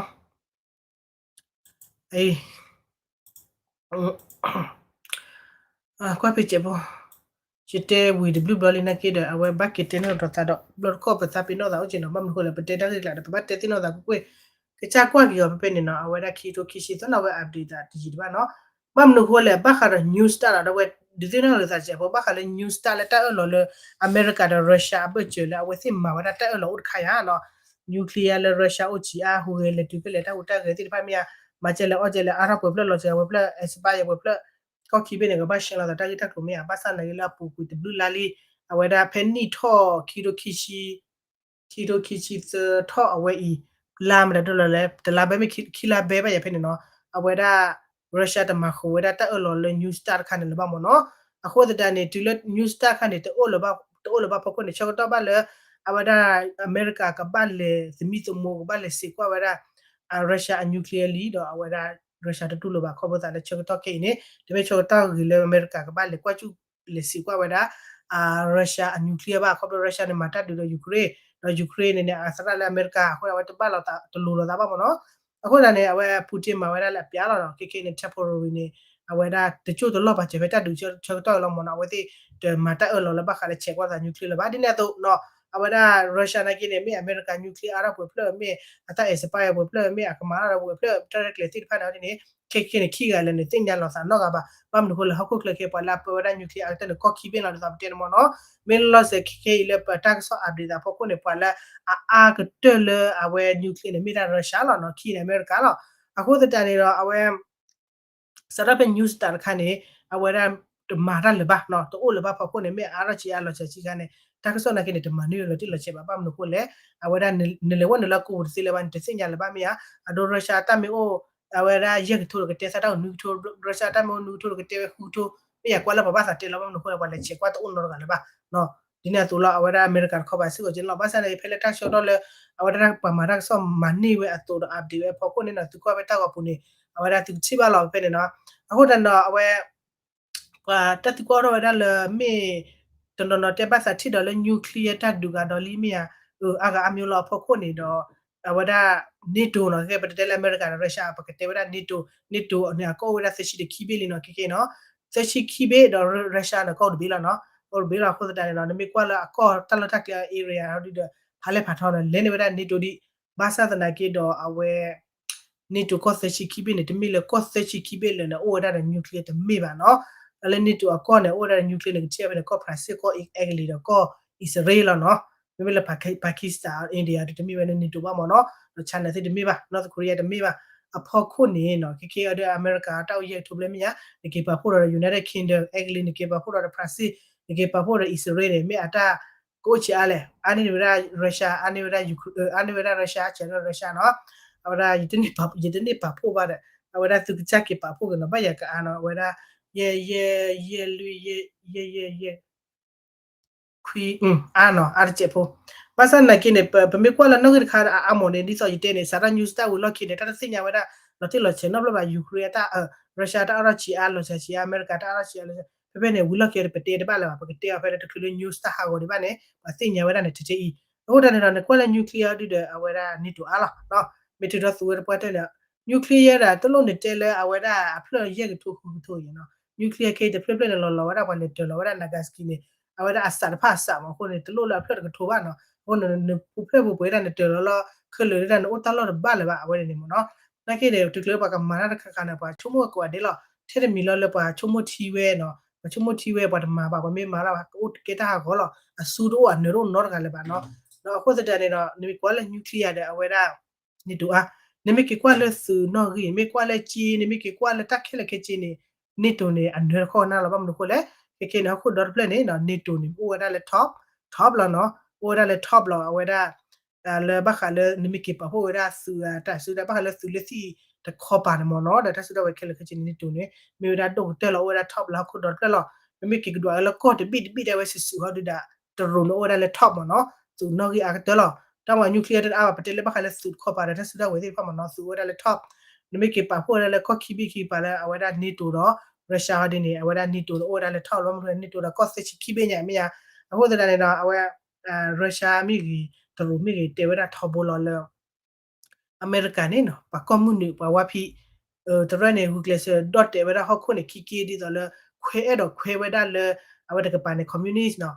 ီၤ ကွၢ်ဖဲစဲးဖိ ယတဲဝံၤတဘျုးဘျီလံနာ်က့ဒီး အဝဲဘၣ်က့ၤတဲန့ၢ်လိာ်သးဒီး ဘျီတခီၣ်ပသးပ့ၤနီၣ်သးအိၣ်က့ၤနီၤ ဘၣ်မနုၤအဃိလဲၣ် ပတဲတၢ်ဂ့ၢ်ကျါဒီး ပဘၣ်တဲသ့ၣ်နီၣ်သးကွ့ၢ်ကွ့ၢ် ကစၢ်ကွၢ်က့ၤအီၤဖဲဖဲန့ၣ်နီၤ အဝဲဒၣ်ခံထိခံဆံသီနီၤ အဝဲ update သးတယံာ်တဘၣ်နီၤ ဘၣ်မနုၤအဃိလဲၣ် ဘၣ်ဃးဒီး news တၢ်နီၤ ဒီးဝဲ ဒုးသ့ၣ်နီၣ်လိာ်သးတစဲးဖိ ဘၣ်ဃးလၢ news တၢ်လၢတၢ်အၢၣ်လီၤလၢ အမဲရကၤဒီး Russia အဘၢၣ်စၢၤလၢအဝဲသ့ၣ်မၤဝဲဒၣ်တၢ်အၢၣ်လီၤအိၣ်တခါယၤနီၤ nuclear လၢ Russia အိၣ်ဆံးအါ ဟူးဂဲၤလဲၤတုၤဖဲလဲၣ် တၢ်ဟူးတၢ်ဂဲၤသ့ၣ်တဖၣ်မ့ၢ်ဧါ မၤစဲလဲၤအီၣ်စဲလဲၤအါထီၣ်ပှဲၤဖျၢၣ်လီၤစဲၤပှဲၤဖျၢၣ် expire ပှဲၤဖျၢၣ် ကီၢ်ခံဘ့ၣ်န့ၣ် ကဘၣ်ဆှဲလီၤသးတၢ်ဂ့ၢ်တၢ်ကျိၤမ့ၢ်ဧါ ဘၣ်ဆၣ်သနာ်က့လၢအပူၤကွံာ်တဘျုးလါလံ အဝဲဒၣ်ဖဲနံၣ်ထီၣ် ခံထိခံဆံ ခံထိခံဆံသၢထီၣ်အဝဲအံၤ လါမတၤဒိလီၤလဲၣ် တလါဘဲမ့ၢ်ခံလါဘဲဘၣ်ယၤဖဲန့ၣ်နီၤ အဝဲဒၣ် Russia တမၤဃုာ်ဝဲဒၣ်တၢ်အၢၣ်လီၤလၢ news တၢ်တခါန့ၣ်လၢၤဘၣ်မ့ၢ်နီၤ အဃိသတးန့ၣ် တုၤလၢ news တၢ်တခါန့ၣ် တအိၣ်လၢၤဘၣ် တအိၣ်လၢၤဘၣ်ဖီခိၣ်န့ၣ် ဆၢကတီၢ်ဘၣ်လၢ အဝဲဒၣ် အမဲရကၤကဘၣ်လဲၤသမံသမိး ကဘၣ်လဲၤစံးကွၢ်ဝဲဒၣ် Russia အ nuclear လံဒီးအဝဲဒၣ် Russia တတူၢ်လိာ်ဘၣ် ခီဖျိသးလၢဆၢကတီၢ်ခဲအံၤန့ၣ် တမ့ၢ်ဆၢကတီၢ်ဂ့ၤလၢအမဲရကၤကဘၣ်လဲၤကွၢ်စူၣ် လဲၤစံးကွၢ်ဝဲဒၣ် Russia အ nuclear ဘၣ် ခီဖျိ Russia န့ၣ်မၤတၢ်ဒုးဒီး Ukraine ဒီး Ukraine န့ၣ်န့ၣ် အသရၣ်လၢအမဲရကၤအဃိ အဝဲတဘၣ်လိာ်သး တလိၤလိာ်သးဘၣ်မ့ၢ်နီၤ အဃိသတးန့ၣ် အဝဲ Putin မၤဝဲဒၣ်လၢအပျးလီၤနီၤ ခဲခဲန့ၣ် temporary န့ၣ် အဝဲဒၣ်တကၠိၢ်တလီၢ်ပာ်စၢၤဖဲတၢ်ဒုးဆၢကတီၢ်အလီၤမ့ၢ်နီၤ အဝဲသ့ၣ်တမၤတၢ်အၢၣ်လီၤလၢဘၣ်ဃးလၢဆဲးကွၢ်သး nuclear လၢၤဘၣ် ဒ်န့ၣ်အသိးနီၤ အဝဲဒၣ် Russia နာ်က့န့ၣ် မ့ၢ်အမဲရကၤ nuclear အါထီၣ်ပှဲၤဖျၢၣ် မ့ၢ်အတၢ် expire ပှဲၤဖျၢၣ် မ့ၢ်အကမၤထီၣ်ဒီးပှဲၤဖျၢၣ် တၢ်ရဲၣ်ကျဲၤသ့ၣ်တဖၣ်န့ၣ်န့ၣ် ခဲခဲန့ၣ် ခံဂၤလၢာ်န့ၣ် သ့ၣ်ညါလိာ်သးနီတဂၤဘၣ် ဘၣ်မနုၤအဃိလဲၣ် ဟီၣ်ခိၣ်ချၢခဲအံၤ ပှၤလၢအပၢဝဲဒၣ် nuclear အါကတၢၢ်န့ၣ် ကီၢ်ခံဘ့ၣ်လီၤ ဒ်သိးပတဲန့ၣ်မ့ၢ်နီၤ မ့ၢ်လီၤစဲၤခဲခဲအံၤလၢပတၢ်ကစီၣ် update သးဖီခိၣ်န့ၣ် ပှၤလၢအအါကတၢၢ်လၢအဝဲ nuclear န့ၣ် မ့ၢ်ဒၣ် Russia လီၤနီၤ ခံန့ၣ် အမဲရကၤလီၤ အဃိသတးန့ၣ်ဒီး အဝဲ စးထီၣ်ဖဲ news တၢ်တခါန့ၣ် အဝဲဒၣ်တမၤတၢ်လၢၤဘၣ်နီၤ တအိၣ်လၢၤဘၣ်ဖီခိၣ်န့ၣ် မ့ၢ်အါထီၣ်ဆံးအါလီၤစဲၤဆံးခါန့ၣ် တၢ်ကစီၣ်နာ်က့န့ၣ် တမၤန့ၢ်လီၤတံၢ်လီၤဆဲးဘၣ် ဘၣ်မနုၤအဃိလဲၣ် အဝဲဒၣ်နလဲၤဝဲနလဲၤကိးပူၤတသ့လၢၤဘၣ်န့ၣ် တသ့ၣ်ညါလၢၤဘၣ်မ့ၢ်ဧါ အဒိ Russia တၢ်မ့ၢ်အိၣ် အဝဲဒၣ်ယဲၢ်ကထိဒီးကတဲသၢတၢ်အိၣ်နွံကထိ Russia တၢ်မ့ၢ်အိၣ်နွံကထိဒီးကတဲဝဲဃုကထိ မ့ၢ်ယၤကွၢ်လၢပှၤဘၣ်သးတဲလီၤ ဘၣ်မနုၤအဃိလဲၣ် ပှၤလဲၤဆဲးကွၢ်တအိၣ်နီတဂၤလၢၤဘၣ် ဒ်န့ၣ်အသိးလီၤ အဝဲဒၣ်အမဲရကၤတခီပၤစ့ၢ်ကီးက့လီၤ ဘၣ်ဆၣ်န့ၣ် ဖဲလၢတၢ်ဆၢကတီၢ်လၢ အဝဲဒၣ်ပှၤမၤတၢ်ကစီၣ်မၤန့ၢ်ဝဲအသိးဒီး update ဝဲအဖီခိၣ်န့ၣ်နီၤ သုကွၢ်ဖဲတၢ်ဂီၤပူၤန့ၣ် အဝဲဒၣ်သုကထံၣ်ဘၣ်လီၤဖဲန့ၣ်နီၤ အဃိသတးန့ၣ်ဒီး အဝဲ ပှၤတၢ်သံကွၢ်ထီၣ်ဝဲဒၣ်လၢမ့ၢ် တနီၤနီၤတဲဘၣ်သးထံၣ်ဒီးလၢ nuclear တၢ်ဒုးဂၤဒီးလံမ့ၢ်ဧါ အါဂၤအါမံၤလီၤအဖီခိၣ်န့ၣ်ဒီး အဝဲဒၣ် NATO နီၤ ကဲပတဲတဲလၢအမဲရကၤဒီး Russia ပကတဲဝဲဒၣ် NATO NATO န့ၣ် အကီၢ်အိၣ်ဝဲဒၣ်သၢဆံတခံဘ့ၣ်လံနီၤ ခဲခဲနီၤ သၢဆံခံဘ့ၣ်ဒီး Russia န့ၣ် ကီၢ်အိၣ်တဘ့ၣ်လီၤနီၤ ကီၢ်အိၣ်တဘ့ၣ်လီၤ အဃိသတးန့ၣ်ဒီး နမ့ၢ်ကွၢ်လၢအကီၢ်တၢ်လီၢ်တၢ်ကျဲ area ဟီဒုဒီး ဖးလဲၢ်ဖးထီဒီး လဲၤန့ၢ်ဝဲဒၣ် NATO ဒံး ဘၣ်ဆၣ်သနာ်က့ဒီးအဝဲ NATO ကီၢ်သၢဆံခံဘ့ၣ်န့ၣ် တမ့ၢ်လၢကီၢ်သၢဆံခံဘ့ၣ်လၢာ်န့ၣ် အိၣ်ဝဲဒၣ်ဒီး nuclear တမ့ၢ်ဘၣ်နီၤ လၢ NATO အကီၢ်န့ၣ် အိၣ်ဝဲဒၣ်ဒီး nuclear န့ၣ် ကထံၣ်ဝဲဖဲန့ၣ် ကီၢ်ဖရၣ်စ့ၣ် ကီၢ်အဲကလံးဒီးကီၢ်အံၣ်စရ့လးလီၤနီၤ မ့မ့ၢ်လၢ Pakistan India ဒ်တမ့ၢ်ဝဲလၢ NATO ဘၣ်မ့ၢ်နီၤ ဒီး China သ့ၣ်တမ့ၢ်ဘၣ် North Korea တမ့ၢ်ဘၣ် အဖီခိၣ်န့ၣ်နီၤ ခဲခဲအီၤဒီးအမဲရကၤတၢ်အိၣ်ယဲၢ်ကထိဘျဲၣ်မ့ၢ်ဧါ နက့ၤပာ်ဖှိၣ်ဒီး United Kingdom အဲကလံး နက့ၤပာ်ဖှိၣ်ဒီး ဖရၣ်စ့ၣ် နက့ၤပာ်ဖှိၣ်ဒီးအံၣ်စရ့လးန့ၣ် မ့ၢ်အတၢ် ကအိၣ်ဆံးအါလဲၣ် အါန့ၢ်ဝဲဒၣ် Russia အါန့ၢ်ဝဲဒၣ် Ukraine အါန့ၢ်ဝဲဒၣ် Russia ဆဲးဒီး Russia နီၤ အဝဲဒၣ် ယတန့ၢ်ပာ်ဖှိၣ်ဘၣ်ဒီး အဝဲဒၣ်သုကစၢ်က့ၤပာ်ဖှိၣ်က့ၤနီၤ ဘၣ်ယၤကအါနီၤ အဝဲဒၣ် ယဲၢ် ယဲၢ် ယဲၢ် လွံၢ် ယဲၢ် ယဲၢ် ယဲၢ် ယဲၢ် ခွံ အါနီၤ အါတစဲးဖိ ဘၣ်ဆၣ်သနာ်က့န့ၣ် ပမ့ၢ်ကွၢ်လၢနီၣ်ဂံၢ်တခါအါအါမးန့ၣ် ဒ်သိးယတဲန့ၣ် စးထီၣ် news တၢ်ဝံၤလီၢ်ခံန့ၣ် တၢ်တသ့ၣ်ညါဝဲဒၣ် လီၤတံၢ်လီၤဆဲးနီတဖျၢၣ်ဘၣ် Ukraine တၢ် Russia တၢ်အါထီၣ်ဆံးအါလီၤဆဲးဆံးအါ အမဲရကၤတၢ်အါထီၣ်ဆံးအါလီၤဆဲး ဖဲဖဲန့ၣ် ဝံၤလီၢ်ခံဒီး ပတဲတဘၣ်လၢၤဘၣ် ပကတဲအီၤဖဲလၢတချုးလၢ news တၢ်ဟးဂီၤဒံးဘၣ်န့ၣ် ပှၤသ့ၣ်ညါဝဲဒၣ်န့ၣ်ထဲထဲအံၤ အဃိသတးန့ၣ်ဒီး နကွၢ်လၢ nuclear ဒုဒီး အဝဲဒၣ် NATO အါလီၤ မ့ၢ်ထုးထီၣ်သူဝဲတပှၢ်တၢၢ်န့ၣ် nuclear ဒၣ် တလိၣ်နတဲလၢအဝဲဒၣ်အဖျၢၣ်ယဲၢ်ကထိဃုကထိအံၤနီၤ nuclear ခဲအံၤတဖျၢၣ်ဖျၢၣ်န့ၣ်လီၤလီၤဝဲဒၣ် ပှၤလဲၤတၢၤလီၤဝဲဒၣ် Nagasaki န့ၣ် အဝဲဒၣ်အစးတဖၣ်အစးမးအဃိန့ၣ် တလိၣ်လၢအဖျၢၣ်တကထိဘၣ်နီၤ အဃိန့ၣ် နပူၤဖျဲၣ်ပူၤပှဲၤဒၣ် နတၢၤလီၤလီၤ ခဲလၢာ်ဒၣ် နအိၣ်တၢ်လီၢ်တဘၣ်လၢၤဘၣ် အဝဲန့ၣ်မ့ၢ်နီၤ နာ်က့န့ၣ် တချုးလၢပှၤကမၤတၢ်တခါခါန့ၣ် ပှၤဆိကမိၣ်ဝဲကိးဂၤဒဲးလီၤ ထဲတမံၤလီၤလၢပှၤဆိကမိၣ်ထံဝဲနီၤ ပှၤဆိကမိၣ်ထံဝဲ ပှၤတမၤဘၣ် ပှၤမ့ၢ်မၤလၢၤဘၣ် ကအိၣ်ကဲတၢ်ဟးဂီၤလီၤ အစုတအိၣ်အနၢၤတအိၣ်နီတဂၤလၢၤဘၣ်နီၤ ဒီးအဃိသတးန့ၣ်ဒီး နမ့ၢ်ကွၢ်လၢ nuclear ဒီး အဝဲဒၣ် NATO အါ နမ့ၢ်က့ၤကွၢ်လၢသုးနီၣ်ဂံၢ် မ့ၢ်ကွၢ်လၢက့ နမ့ၢ်က့ၤကွၢ်လၢတၢ်ခဲလၢာ်ခဲဆ့န့ၣ် NATO န့ၣ် အနၢၤတခီနၢ်လီၤ ဘၣ်မနုၤအဃိလဲၣ် ခဲခဲန့ၣ် ဟီၣ်ခိၣ်ဒီတဖျၢၣ်န့ၣ် NATO န့ၣ် အိၣ်ဝဲဒၣ်လၢ top top လီၤနီၤ အိၣ်ဝဲဒၣ်လၢ top လီၤ အဝဲဒၣ် လၢဘၣ်ဃးလၢ နမ့ၢ်က့ၤပာ်ဖှိၣ်ဝဲဒၣ်သုးတၢ်စုဒၣ် ဘၣ်ဃးလၢသုးလၢသံၣ်တခီပၤန့ၣ်မ့ၢ်နီၤ ဒီးတၢ်စုဒၣ်ဝဲခဲလၢာ်ခဲဆ့န့ၣ် NATO န့ၣ် မ့ၢ်ဝဲဒၣ်ဒိၣ်ကတၢၢ်လီၤ အိၣ်ဝဲဒၣ် top လၢဟီၣ်ခိၣ်ဒီတဖျၢၣ်လီၤ မ့မ့ၢ်က့ၤကဒွးလၢကီၢ်တဘ့ၣ်တဘ့ၣ်ဒၣ်ဝဲစုာ်စုာ်ဟီဒုဒီး တရူးန့ၣ်အိၣ်ဝဲဒၣ်လၢ top မ့ၢ်နီၤ သုးနီၣ်ဂံၢ်အါကတၢၢ်လီၤ တၢ်မၤ nuclear တအါဘၣ် ပတဲလၢဘၣ်ဃးလၢသုးတခီပၤဒီးတၢ်စုဒၣ်ဝဲသ့ၣ်တဖၣ်မ့ၢ်နီၤ သုးအိၣ်ဝဲဒၣ်လၢ top နမ့ၢ်က့ၤပာ်ဖှိၣ်ဝဲဒၣ်လၢကီၢ်ခံဘ့ၣ်ခံကပၤလၢအဝဲဒၣ် NATO ဒီး Russia ဟီဒ်န့ၣ် အဝဲဒၣ် NATO န့ၣ်အိၣ်ဝဲဒၣ်လၢ top လီၤ မ့ၢ် NATO ဒီးကီၢ်သၢဆံခံဘ့ၣ်ညါမ့ၢ်ဧါ အဃိသတးန့ၣ်ဒီး အဝဲ Russia မ့ၢ်ဂ့ၤ တရူးမ့ၢ်ဂ့ၤ တဲဝဲဒၣ်ထီဘိလီၤလၢ အမဲရကၤန့ၣ်နီၤ ပှၤကီၢ်မုၢ်နုာ် ပှၤဝါဖံး တရၢၣ်န့ၣ် ဂုာ်ကျဲးစၢးဒီၣ်တဲာ်ဝဲဒၣ်ဟီၣ်ခိၣ်န့ၣ် ခံက့ဒ်သိးလၢ ခွဲအဲၣ်ဒိးခွဲဝဲဒၣ်လၢ အဝဲတကပၤန့ၣ် communist နီၤ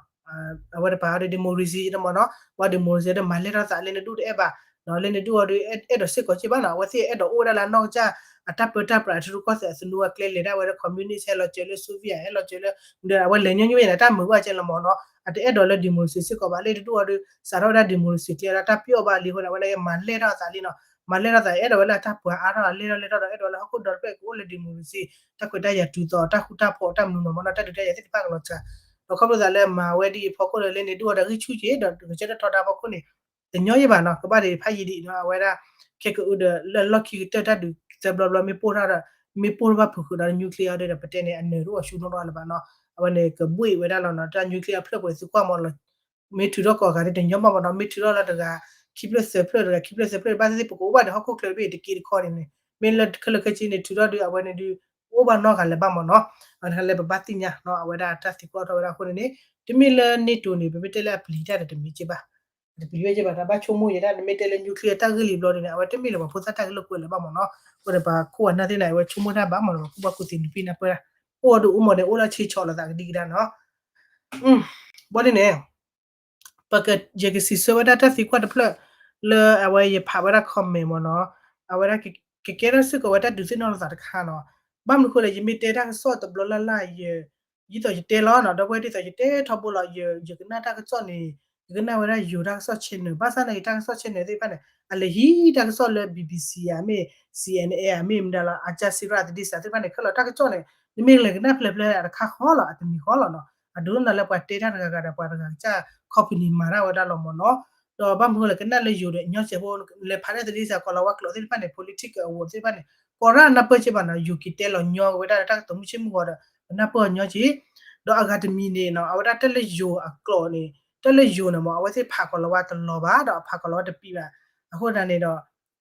အဝဲတပၤအီၤဒီး democracy တမ့ၢ်နီၤ ဝဲ democracy ဒီးမၤလဲၢ်ထီၣ်သးလၢနဒူၣ်တအဲၣ်ဘၣ် လၢနဒူၣ်အီၤဒီး အဲၣ်ဒိးစ့ၢ်ကီးက့ဘၣ်နီၤ အဝဲသ့ၣ်အဲၣ်ဒိးအိၣ်ဝဲဒၣ်လၢအနီၢ်ကစၢ် အတၢ်ပၢတၢ်ပြး အထံရူၢ်ကီၢ်သဲးအသနူအကျဲလဲၤဒၣ်ဝဲလၢ communist ဟဲလီၤစၢၤလၢ Soviet ဟဲလီၤစၢၤလၢ ဒီးအဝဲလဲၤညီညီဝဲန့ၣ် တၢ်မုာ်ဘၣ်ကဲလီၤမ့ၢ်နီၤ. အတအဲၣ်ဒိးလၢ democracy စ့ၢ်ကီးဘၣ် လၢတဒူၣ်အီၤဒီး စးထီၣ်ဝဲဒၣ် democracy ကျဲဒီးတၢ်ပျီၣ်ဘၣ်လံအဃိန့ၣ် အဝဲန့ၣ်မၤလဲၢ်ထီၣ်အသးလံနီၤ. မၤလဲၢ်ထီၣ်သး အဲၣ်ဒိးဝဲလၢအတၢ်ပှၤအါထီၣ် အလဲၢ်ထီၣ်လဲၢ်ထီၣ်ဒီး အဲၣ်ဒိးဝဲလၢဟီၣ်ခိၣ်ဒီတဖျၢၣ်ကအိၣ်လၢ democracy တၢ်ခွဲးတၢ်ယာ်တုၤသိး တၢ်ဃူတၢ်ဖိး တၢ်မနုၤမ့ၢ်နီၤ တၢ်ဒုးတၢ်ယၤသ့ၣ်တဖၣ်ကလီၤစှၤ ဒီးခီဖျိသးလၢမၤဝဲဒ်အံၤအဖီခိၣ်ဒီး လၢန့ၣ်ဒူၣ်အီၤဒီးဂံၢ်ဆူၣ်က့ၤ ဒီးကစၢၢ်တၢ်ထီဒါဖီခိၣ်န့ၣ် တညီယဲၢ်ဘၣ်နီၤ ကဘၣ်ဒံးဖးယံာ်ဒံးနီၤ အဝဲဒၣ် ခဲကအုဒီးလၢလီၢ်ခံကတၢၢ်တၢ်ဒုး သၢဘျီဘျီမ့ၢ်ပိၢ်ထီၣ်ဒီး မ့ၢ်ပိၢ်ထီၣ်ဘၣ်ဖုးဃုာ်ဒီး nuclear ဒီး ပတဲန့ၣ် အနၢၤတအိၣ်ဆူၣ်နီတအိၣ်လၢၤဘၣ်နီၤ. အဝဲန့ၣ်ကဘှ့ၣ်ဝဲဒၣ်လီၤနီၤ တၢ် nuclear အဖျၢၣ်ပှဲၤသုကွၢ်မ့ၢ်လီၤ မ့ၢ်ထုးထီၣ်ကိးဂၤဒဲးတညီဘၣ်မ့ၢ်နီၤ မ့ၢ်ထုးထီၣ်လီၤတဂၤ ခံဖျၢၣ်သၢဖျၢၣ်တဂၤ ခံဖျၢၣ်သၢဖျၢၣ် ဘၣ်သ့ၣ်သ့ၣ် ပကအိၣ်ဘၣ်ဒီးဟီၣ်ခိၣ်ချၢတဘ့ၣ်တက့တခီန့ၣ်န့ၣ် မ့ၢ်လၢခဲလၢာ်ခဲဆ့န့ၣ် ထုးထီၣ်ဒုးအဝဲန့ၣ်ဒုး အိၣ်ဘၣ်နီတဂၤလၢၤဘၣ်မ့ၢ်နီၤ. အဝဲဒၣ်လၢပဘၣ်သ့ၣ်ညါနီၤ အဝဲဒၣ်တၢ်သံကွၢ်ထီၣ်ဝဲဒၣ်အဃိန့ၣ်န့ၣ် တမ့ၢ်လၢ NATO န့ၣ် ပမ့ၢ်တဲလၢအပျံၤတၢ်ဒီးတမံၤက့ဘၣ် တပျံၤဝဲက့ဘၣ် တၢ်ဘၣ်ဆိကမိၣ်ယဲဒၣ် နမ့ၢ်တဲလၢ nuclear တၢ်ဂ့ၢ်လံဘျီဒ်န့ၣ် အဝဲတမ့ၢ်လၢပှၤဖိသၣ်တၢ်ဂ့ၢ်လိာ်ကွဲလၢၤဘၣ်မ့ၢ်နီၤ. အဃိန့ၣ် ပှၤခိၣ်ပှၤနၢ်သ့ၣ်န့ၣ် အဝဲဆိကမိၣ်တၢ်ဘၣ်မ့ၢ်နီၤ ပှၤကူၣ်ဘၣ်ကူၣ်သ့နုာ်ဖံနၢ်ပၢၢ်တၢ် အိၣ်အီၤဒုးအိၣ်မ့ၢ်န့ၣ် အိၣ်လၢဆ့ဆီၣ်လိာ်သးကဒံကဒါနီၤ. ဘၣ်ဒ်န့ၣ် ပက ယကစံးဆၢဝဲဒၣ်တၢ်သံကွၢ်တဖျၢၣ် လၢအဝဲယဖးဝဲဒၣ် comment မ့ၢ်နီၤ. အဝဲဒၣ်ကကဲထီၣ်စ့ၢ်ကီးဝဲတၢ်ဒုးသ့ၣ်နီၣ်လိာ်သးတခါနီၤ. ဘၣ်မနုၤဃိလဲၣ် ယမ့ၢ်တဲတၢ်ကစီၣ်တဘျီလၢ်လၢ် ယ ဒ်သိးယတဲလီၤနီၤ ဒီပုၢ်ဝဲၢ် ဒ်သိးယတဲထီဘိလီၤ ယကနၣ်တၢ်ကစီၣ်န့ၣ် ယကနၣ်ဝဲဒၣ်ယိၤတၢ်ကစီၣ် channel ဘၣ်ဆၣ်န့ၣ် ယတၢ်ကစီၣ် channel သ့ၣ်တဖၣ်န့ၣ် အလဲၤဟံးတၢ်ကစီၣ်လၢ BBC ဧါ မ့ၢ် CNN ဧါ မ့ၢ်မတၤလီၤ Al Jazeera သဒံစၢ်သ့ၣ်တဖၣ်န့ၣ် ခဲလၢာ်တၢ်ကစီၣ်န့ၣ် နမ့ၢ်လဲၤကနၣ်ဖျဲးဖျဲး အတခါဃီလီၤ အတမံၤဃီလီၤနီၤ. အဒိးန့ၣ်လၢပှၤတဲတၢ်တဂၤဂၤဒီး ပှၤတဂၤကစၢ် company မၤတၢ်ဝဲဒၣ်လီၤမ့ၢ်နီၤ. ဒီးဘၣ်မနုၤဃိလဲၣ် ကနၣ်လၢယိၤဒီးညီစဲးဖိ လဲၤဖးလၢသဒံစၢ် ကိးလီၤဝါကျိာ်သ့ၣ်တဖၣ်န့ၣ် political award သ့ၣ်တဖၣ်န့ၣ် ကိးရၣ်နၢ်ပၢၢ်က့ဘၣ်နီၤ ယိၤက့ၤတဲလီၤညီဝဲဒၣ်လၢတၢ်ကတိၤမုၢ်ဆ့ၣ်မုၢ်ဂီၤဒီး ပနၢ်ပၢၢ်အီၤညီက့ ဒီးအဂၤတမံၤန့ၣ်နီၤ အဝဲဒၣ်တၢ်လၢယိၤအကျိာ်န့ၣ် တၢ်လၢယိၤန့ၣ်မ့ၢ် အဝဲသ့ၣ်ဖးကိးလီၤဝါတလီၤဘၣ် ဒီးအဖးကိးလီၤဝါတပံၤဘၣ်. အဃိသတးန့ၣ်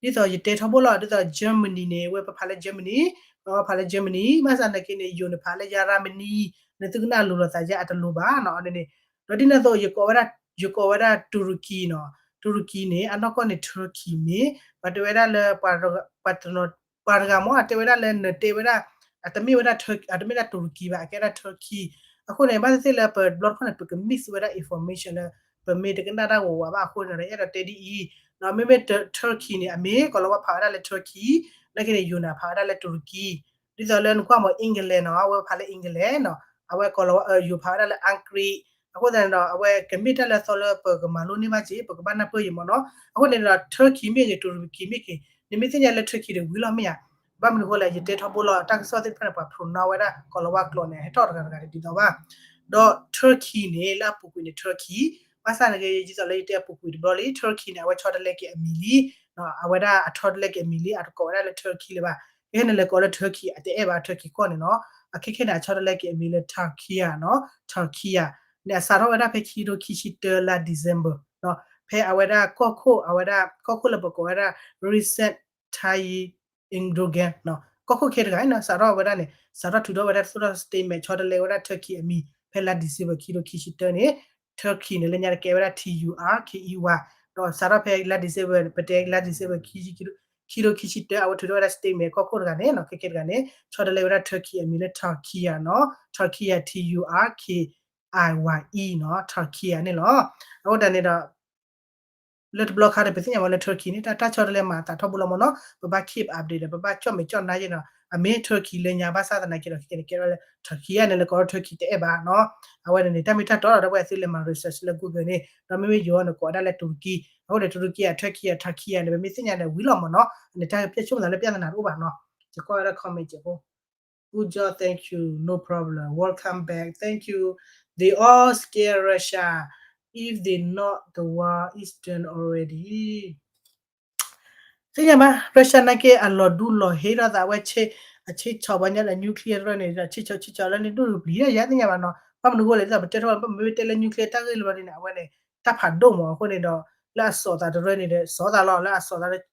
ဒီး ဒ်သိးယတဲထီဘိလီၤ ဒ်သိး Germany န့ၣ် ဝဲပဖးလၢ Germany ဝဲဖးလၢ Germany ဘၣ်ဆၣ်နာ်က့န့ၣ် ယိၤန့ၣ်ဖးလၢ Germany န့ၣ် သုကနၣ်လိၤလိာ်သးယါအတလိၤဘၣ်နီၤ န့ၣ် ဒီးဒ်န့ၣ်အသိး ယကိးဝဲဒၣ် ယကိးဝဲဒၣ် Turkey နီၤ Turkey န့ၣ် အနီၢ်ကီၢ်န့ၣ် Turkey မ့ၢ် ပှၤတဲဝဲဒၣ်လၢ ပှၤတဂၤမ့ၢ် အတဲဝဲဒၣ်လၢနတဲဝဲဒၣ် အတမ့ၢ်ဝဲဒၣ် အတမ့ၢ်ဒၣ် Turkey ဘၣ် အကဲဒၣ် Turkey အဃိန့ၣ် ဘၣ်သ့ၣ်သ့ၣ်လၢပဘျီတခီၣ်န့ၣ် ပက mix ဝဲဒၣ် information လၢ ပမ့ၢ်တကနၣ်တၢ်ဝးဝးဘၣ်အဃိန့ၣ်ဒီး အဲၣ်ဒိးတဲဒ်အံၤ ဒီးမ့မ့ၢ် Turkey န့ၣ် အမ့ၢ်ကိးလီၤဝါဖးဝဲဒၣ်လၢ Turkey နာ်က့န့ၣ် ယိၤန့ၣ် ဖးဝဲဒၣ်လၢ Turkey ဒ်သိးလၢနကွၢ်မ့ၢ် England နီၤ အဝဲဖးလၢ England နီၤ အဝဲကိးလီၤဝါ ယိၤဖးဝဲဒၣ်လၢ Hungary အဃိသတးန့ၣ်ဒီး အဝဲကမ့ၢ်တၢ်လၢအသီလၢပကမၤလိန့ၢ်ဘၣ်က့ ပကဘၣ်နၢ်ပၢၢ်ယံၤမ့ၢ်နီၤ. အဃိန့ၣ်ဒီး Turkey မ့ၢ်ဂ့ၤ Turkey မ့ၢ်ဂ့ၤ နမ့ၢ်သ့ၣ်ညါလၢ Turkey ဒီးဝံၤလီၤမ့ၢ်ဧါ. ဘၣ်မနုၤဃိလဲၣ် ယတဲထီဘိလီၤ တၢ်ကစီၣ်သ့ၣ်တဖၣ်န့ၣ် ပှၤ pronounce ဝဲဒၣ် ကိးလီၤဝါကျိာ်န့ၣ် ဟဲထီၣ်တဂၤတဂၤဒ်သိးဘၣ်. ဒီး Turkey န့ၣ် လၢအပူၤကွံာ်န့ၣ် Turkey ဘၣ်ဆၣ်န့ၣ်ဂ့ၤ ဒ်သိးလၢယတဲအပူၤကွံာ်တဘျီလံ Turkey န့ၣ် အဝဲဆီတလဲက့ၤအမံၤလံ အဝဲဒၣ်အဆီတလဲက့ၤအမံၤလံ အတကိးဝဲဒၣ်လၢ Turkey လၢၤဘၣ်. ကဲန့ၣ်လဲၤကိးလၢ Turkey အတအဲၣ်ဘၣ် Turkey ကီၢ်န့ၣ်နီၤ. အခဲခဲန့ၣ် အဆီတလဲက့ၤအမံၤလၢ Turkey နီၤ Turkey န့ၣ် အစးထီၣ်ဝဲဒၣ်ဖဲခံကထိခံဆံတၢလါ December နီၤ ဖဲအဝဲဒၣ်ကီၢ်ခိၣ် အဝဲဒၣ်ကီၢ်ခိၣ်လၢပကိးဝဲဒၣ် Recep Tayyip Erdogan နီၤ ကီၢ်ခိၣ်ခဲတဂၤနီၤ စးထီၣ်ဝဲဒၣ်န့ၣ် စးထီၣ်ထုးထီၣ်ဝဲဒၣ်သိၣ်ထီၣ် statement ဆီတလဲဝဲဒၣ် Turkey အမံၤ ဖဲလါ December ခံကထိခံဆံတၢန့ၣ် Turkey န့ၣ် လၢညါတကဲဝဲဒၣ် T U R K E Y ဒီးစးထီၣ်ဖဲလါ December ပတဲလါ December ခံကထိခံဆံတၢ အဝဲထုးထီၣ်ဝဲဒၣ် statement ကီၢ်ခိၣ်တဂၤန့ၣ်နီၤ ခဲခဲတဂၤန့ၣ် ဆီတလဲဝဲဒၣ် Turkey အမံၤလၢ Turkey နီၤ Turkey T U R K I Y E နီၤ Turkey န့ၣ်လီၤ. အဃိတၢ်န့ၣ်ဒီး လၢတဘျီခါဒီး ပသ့ၣ်ညါဝဲလၢ Turkey န့ၣ် တၢ်ဆီတလဲမၤအသးထီဘိလီၤမ့ၢ်နီၤ ပဘၣ် keep update ဒီး ပဘၣ်ကၠီၣ်မဲာ်ကၠီၣ်နါယဲနီၤ အမ့ၢ် Turkey လၢညါဘၣ်ဆၣ်သနာ်က့ဒီး ခဲကဲန့ၣ် ကဲထီၣ်လၢ Turkey န့ၣ် လၢကိးထီၣ် Turkey တအဲၣ်ဘၣ်နီၤ အဝဲန့ၣ်န့ၣ် တၢ်မ့ၢ်တၢ်တီဒီး ဒီပုၢ်ဝဲၢ်သုလဲၤမၤ research လၢ Google န့ၣ် ဒီးမ့မ့ၢ်ယိၤန့ၣ် ကိးဝဲဒၣ်လၢ Turkey အဃိန့ၣ် Turkey အ Turkey အ Turkey န့ၣ် ပမ့ၢ်သ့ၣ်ညါန့ၣ် ဝံၤလီၤမ့ၢ်နီၤ န့ၣ်တၢ်ကပျဲဆိကမိၣ်သးလၢ ပြဿနာ တအိၣ်ဘၣ်နီၤ ယကွၢ်ဝဲဒၣ် comment ကဲးဖိ Good job, thank you, no problem, welcome back, thank you. They all scare Russia. If they not, the war is done already. သ့ၣ်ညါဘၣ် Russia နာ်က့ အလီၤဒူလီၤဟ့ထီၣ်သးဝဲ အဆ့ဆီၣ်ဘၣ်ညါဒီး nuclear တရၢန့ၣ်ဒီး ဆ့ဆီၣ်ဆ့ဆီၣ်လၢန့ၣ် ဒိၣ်တပျံၤ ယၤသ့ၣ်ညါဘၣ်နီၤ ဘၣ်မနုၤအဃိလဲၣ် ဒ်သိးပတဲထီၣ် ပမ့ၢ်တဲလၢ nuclear တၢ်ဂ့ၢ်လၢဘျီဒ်န့ၣ် အဝဲန့ၣ် တၢ်ဖးဒိၣ်မး အဃိန့ၣ်ဒီး လၢအစီၣ်သးတရၢန့ၣ်ဒီး စီၣ်သးလီၤ လၢအစီၣ်သးလၢ ဆ့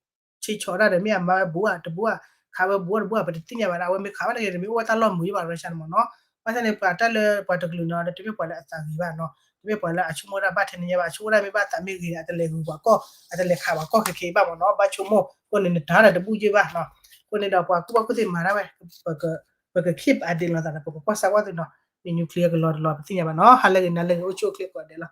ဆီၣ်တၢ်ဒီး မ့ၢ်အမၤဝဲဘူးဧါ တဘူးဧါ ခးဝဲဘူးတဘူးဧါ ပတသ့ၣ်ညါဘၣ်ဒီး အဝဲမ့ၢ်ခးဘၣ်တဂ့ၤ တမ့ၢ်အိၣ်ဝဲတၢ်လီၢ်မုာ်ယဘၣ် Russia န့ၣ်မ့ၢ်နီၤ ဘၣ်ဆၣ်န့ၣ် ပှၤတၢ်လၢပှၤတကလုာ်နီၤ တမ့ၢ်ပှၤလၢအသးဂ့ၤဘၣ်နီၤ တမ့ၢ်ပှၤလၢအဆိကမိၣ်တၢ်ဘၣ်ထဲန့ၣ်ညါဘၣ် အဆိကမိၣ်တၢ်မ့ၢ်ဘၣ်သးမ့ၢ်ဂ့ၤန့ၣ် အတလဲၤဂုၤပှၤကီၢ် အတလဲၤခးပှၤကီၢ်ခဲခဲအံၤဘၣ်မ့ၢ်နီၤ ဘၣ်ဆိကမိၣ် အဃိန့ၣ် နတၤဒီးတဘူၣ်ယ့ၢ်ဘၣ်နီၤ အဃိန့ၣ်ဒီး ပှၤကူၣ်ဘၣ်ကူၣ်သ့မၤတၢ်ဝဲ ပက keep update လိာ်သးဒီး ပကကွၢ်စၢ်ကွၢ်သ့နီၤ မ့ၢ် nuclear ကလီၤတလီၤ ပသ့ၣ်ညါဘၣ်နီၤ ဟါလၢဂ့ၤ နၤလၢဂ့ၤ အိၣ်ဆူၣ်အိၣ်ချ့ကိးဂၤဒဲးလီၤ